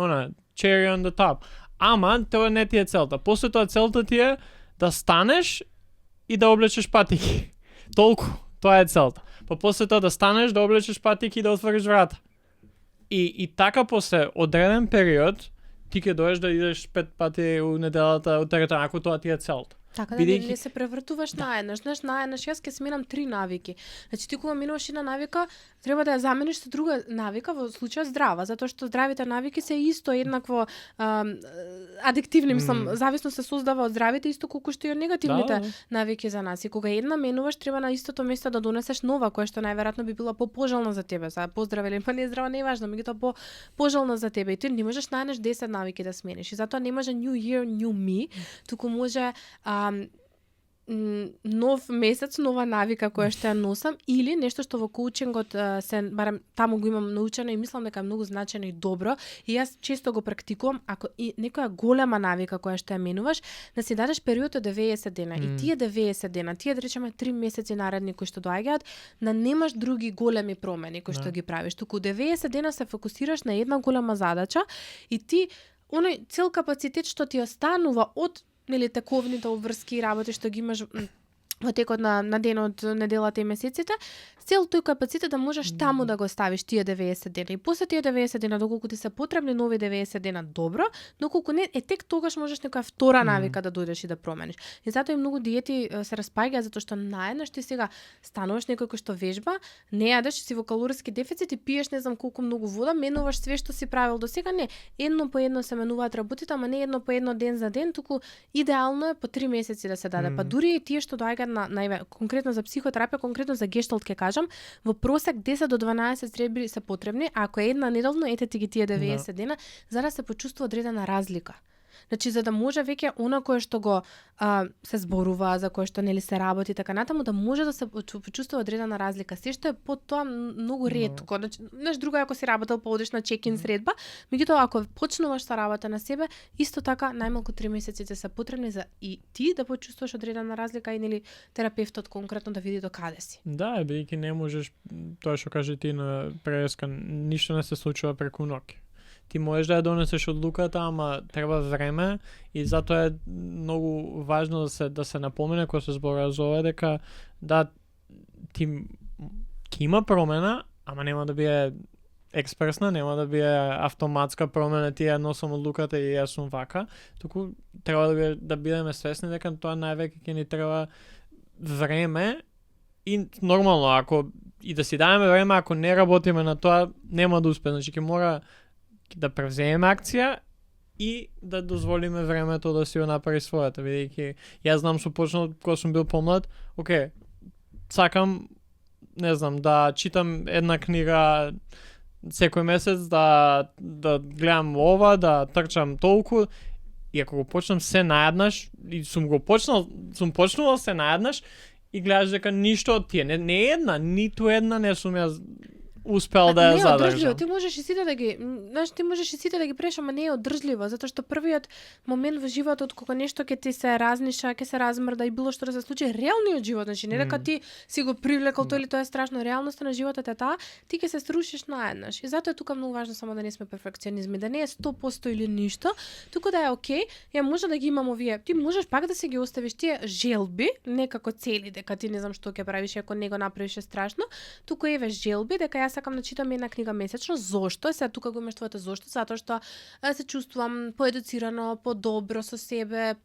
cherry on the top. Ама тоа не ти е целта. После тоа целта ти е да станеш и да облечеш патики. Толку. Тоа е целта. Па после тоа да станеш, да облечеш патики и да отвориш врата. И така после одреден период ти ќе доеш да идеш 5 пати у неделата у теретана, ако тоа ти е целта. Така да не се превртуваш наеднаш. Знаеш, наеднаш јас ќе сменам 3 навики. Значи ти кога минуваш една навика, треба да ја замениш со друга навика, во случајот здрава, затоа што здравите навики се исто еднакво адиктивни, мислам, зависно се создава од здравите исто колку што и од негативните навики за нас. И кога една менуваш, треба на истото место да донесеш нова, која што најверојатно би била попожелна за тебе. За поздрава или па не здрава не е важно, меѓутоа пожелна за тебе. И ти не можеш наеднаш 10 навики да смениш. И затоа не може new year, new me, туку може нов месец, нова навика која што ја носам или нешто што во коучингот се барем таму го имам научено и мислам дека е многу значајно и добро и јас често го практикувам, ако и некоја голема навика која што ја менуваш, да си дадеш период од 90 дена и тие 90 дена, тие да речеме 3 месеци наредни кои што доаѓаат, да немаш други големи промени кои што ги правиш, туку 90 дена се фокусираш на една голема задача и ти оној цел капацитет што ти останува од тековните обврски и работи што ги имаш во текот на денот, неделата и месеците, цел тој капацитет да можеш таму да го ставиш тие 90 дена. И после тие 90 дена, доколку ти се потребни нови 90 дена, добро, доколку не, тек тогаш можеш некоја втора навика да дојдеш и да промениш. И затоа и многу диети се распаѓаат, затоа што наеднаш ти сега стануваш некој кој што вежба, не јадеш, си во калориски дефицит и пиеш не знам колку многу вода, менуваш све што си правил до сега, не, едно по едно се менуваат работите, ама не едно по едно ден за ден, туку идеално е по 3 месеци да се даде. Па дури и тие што доаѓаат на конкретно за психотерапија, конкретно за гешталт ќе кажам, во просек 10 до 12 средби се потребни, а ако е една неделно, ете ти ги тие 90 дена, за да се почувствува одредена разлика. Значи, за да може веќе она кое што го се зборува, за кое што нели се работи така натаму, да може да се почувствува одредена разлика. Се што е по тоа многу ретко. Значи, неш друго ако си работел, па одиш на чек-ин средба, меѓутоа ако почнуваш со работа на себе, исто така најмалку 3 месеци се потребни за и ти да почувствуваш одредена разлика и нели терапевтот конкретно да види до каде си. Да, бидејќи не можеш тоа што каже ти на преска, ништо не се случува преку ноќ. Ти можеш да ја донесеш одлуката, ама треба време и затоа е многу важно да се напомене кога се зборува за ова дека да ти ќе има промена, ама нема да биде експресна, нема да биде автоматска промена, ти ја носам одлуката и јас сум вака, туку треба да бидеме свесни дека тоа највеќе ќе ни треба време и нормално ако и да си дадеме време, ако не работиме на тоа, нема да успееме, значи ќе мора да превземеме акција и да дозволиме времето да си го направи својата, бидејќи јас знам со почнал кога сум бил помлад, окей, сакам, не знам, да читам една книга секој месец, да гледам ова, да трчам толку, и ако го почнам се наеднаш, и сум почнувал се наеднаш, и гледаш дека ништо од тие, не една, ниту една не сум ја успел да ја задржам. Ти можеш и сите да ги, ти можеш и сите да ги преш, ама не е одржливо, затоа што првиот момент во животот кога нешто ќе ти се разниша, ќе се размрда и било што да се случи, реалниот живот, значи не дека ти си го привлекол тоа или тоа е страшно, реалноста на животот е таа, ти ќе се срушиш наеднаш. И затоа е тука многу важно само да не сме перфекционизми, да не е 100% или ништо, туку да е окей, ја може да ги имам овие. Ти можеш пак да се ги оставиш тие желби, не како цели дека ти не знам што ќе правиш ако не го направиш е страшно, туку еве желби дека јас сакам да читам една книга месечно. Зошто? Сега тука го имаш твоето зошто, затоа што се чувствувам поедуцирано, подобро со себе,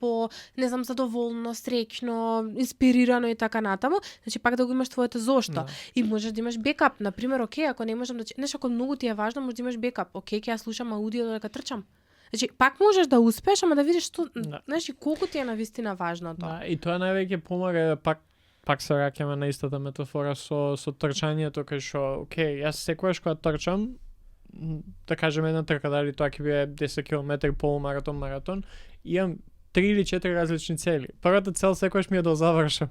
не знам, задоволно, среќно, инспирирано и така натаму. Значи пак да го имаш твоето зошто. И можеш да имаш бекап, на пример, окей, ако не можам да знаеш, ако многу ти е важно, можеш да имаш бекап. Окей, ќе ја слушам аудио додека трчам. Значи пак можеш да успееш, ама да видиш што, знаеш, и колку ти е навистина важно тоа. И тоа највеќе помага пак се враќаме на истата метафора со трчањето, кај што, окей, јас секогаш кога трчам, да кажем една трка, дали тоа ќе биде 10 км, полумаратон, маратон, имам 3 или 4 различни цели. Првата цел секогаш ми е да завршам.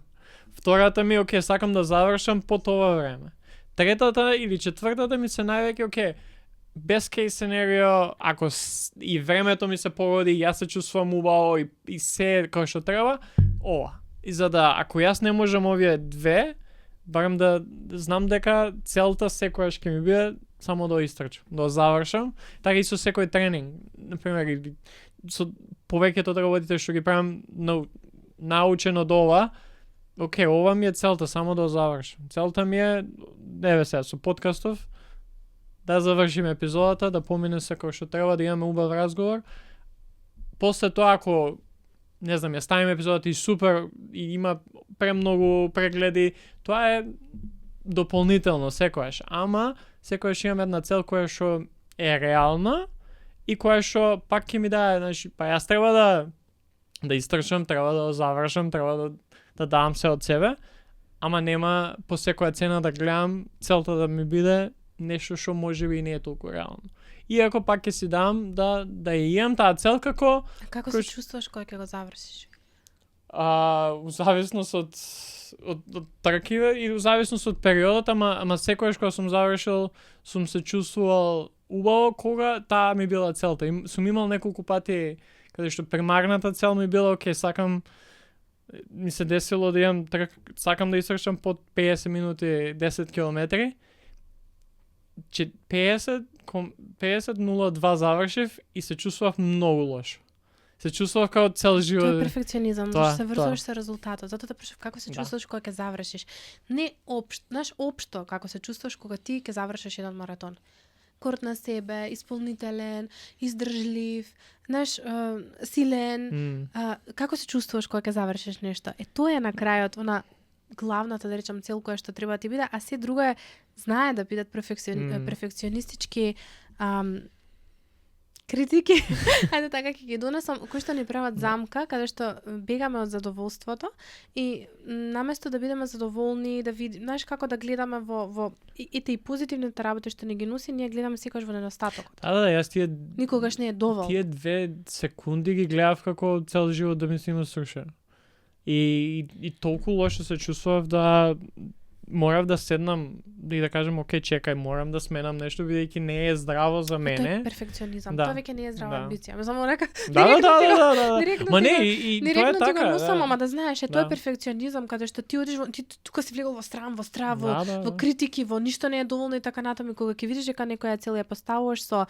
Втората ми е, окей, сакам да завршам по тоа време. Третата или четвртата ми се највеќе, окей, best case scenario, ако и времето ми се погоди, јас се чувствувам убаво и се кој што треба, ова. И за да, ако јас не можам овие две, барем да знам дека целта секојаш ќе ми биде само да истрчам, да завршам. Така и со секој тренинг. Например, со повеќето работите што ги правам научен од ова, окей, ова ми е целта, само да завршам. Целта ми е, еве сега, со подкастов, да завршим епизодата, да помине секој што треба, да имаме убав разговор. После тоа, ако не знам, ја ставим епизодата и супер и има премногу прегледи, тоа е дополнително секојаш, ама секојаш имам една цел која што е реална и која што пак ќе ми даде, значи, па јас треба да истрчам, треба да завршам, треба да дам се од себе, ама нема по секоја цена да гледам целта да ми биде нешто што можеби и не е толку реално. Иако пак ќе си дам да ја имам таа цел како се чувствуваш кога ќе го завршиш? У зависност од тркиве и у зависност од периодот, ама секогаш кога сум завршил, сум се чувствувал убаво кога таа ми била целта. И сум имал неколку пати каде што примарната цел ми била, окей, сакам, ми се десило да имам сакам да истрчам под 50 минути 10 километри. 50:02 завршив и се чувствував многу лошо. Се чувствував како цел живот. Тоа е перфекционизам, што се врзуваш со резултатот. Затоа прашав како се чувствуваш кога ќе завршиш. Не општо како се чувствуваш кога ти ќе завршиш еден маратон. Горд на себе, исполнителен, издржлив, силен. Како се чувствуваш кога ќе завршиш нешто? Тоа е на крајот, она главната, да речам, цел која што треба да ти биде, а се друго е, знае да бидат перфекционистички критики, ајде така ќе ги донесам, кои што ни прават замка, каде што бегаме од задоволството и наместо да бидеме задоволни, да видиме, знаеш како да гледаме во и позитивните работи што ни ги носи, ние гледаме секогаш во недостатокот. Јас тие никогаш не е доволно. Тие 2 секунди ги гледав како цел живот да ми се има срушен. И толку лошо се чувствував да морав да седнам и да кажам, окей, чекај, морам да сменам нешто, бидејќи не е здраво за мене. Тоа е перфекционизам. Тоа веќе не е здрава амбиција. Ме само река. Да. Ма не, и тоа е така. Носам, ама да знаеш, тоа е перфекционизам каде што ти одиш, ти тука си влегол во страв, во критики, во ништо не е доволно и така натаму, кога ќе видиш дека некоја цел ја поставуваш со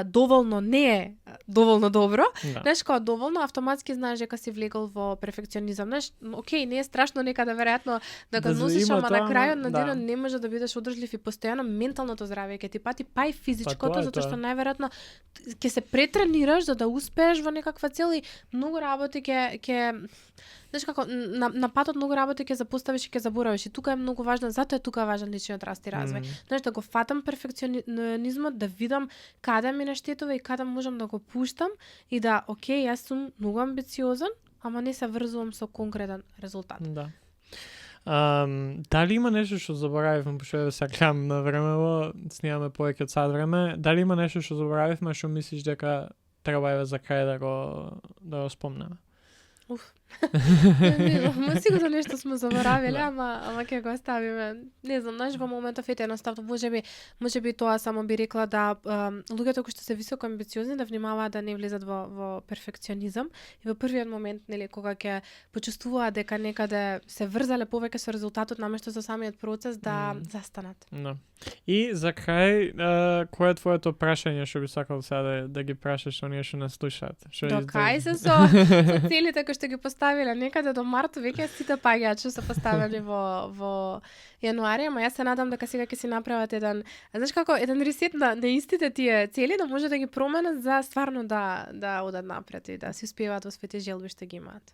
доволно не е доволно добро, знаеш кога доволно автоматски знаеш дека си влегол во перфекционизам. Знаеш, окей, не е страшно некада веројатно да го носиш, ама на крајот на денот не може да бидеш одржлив и постојано менталното здравје ќе ти пати, па и физичкото, затоа што најверојатно ќе се претренираш за да успееш во некаква цел и многу работи ќе знаеш како на патот многу работи ќе запоставиш и ќе заборавиш и тука е многу важно, затоа е тука важен личниот раст и развој. Знаеш да го фатам перфекционизмот, да видам каде ми наштетува и каде можам да го пуштам и да, окей, јас сум многу амбициозен, ама не се врзувам со конкретен резултат. Да. Дали има нешто што заборавивме, пошто се гледам на времево, снимаме повеќе од сат време, дали има нешто што заборавивме, што мислиш дека треба за крај да го спомнеме? Сигурно нешто сме заборавиле, ама ќе го оставиме. Не знам, знаеш, во моментов едноставно можеби тоа само би рекла да луѓето кои што се високо амбициозни да внимаваат да не влезат во перфекционизам и во првиот момент, нели, кога ќе почувствуваат дека некаде се врзале повеќе со резултатот наместо со самиот процес да застанат. Да. И за крај, кој е твоето прашање што би сакал сега да ги прашаш оние што нас слушаат? До кај се со целите кои што ги поставиле некаде до март веќе сите паѓаат што се поставени во јануари, ама јас се надам дека сега ќе си направат еден, знаеш како, еден ресет на истите тие цели да може да ги променат за стварно да одат напред и да си успеваат во своите желби што ги имаат.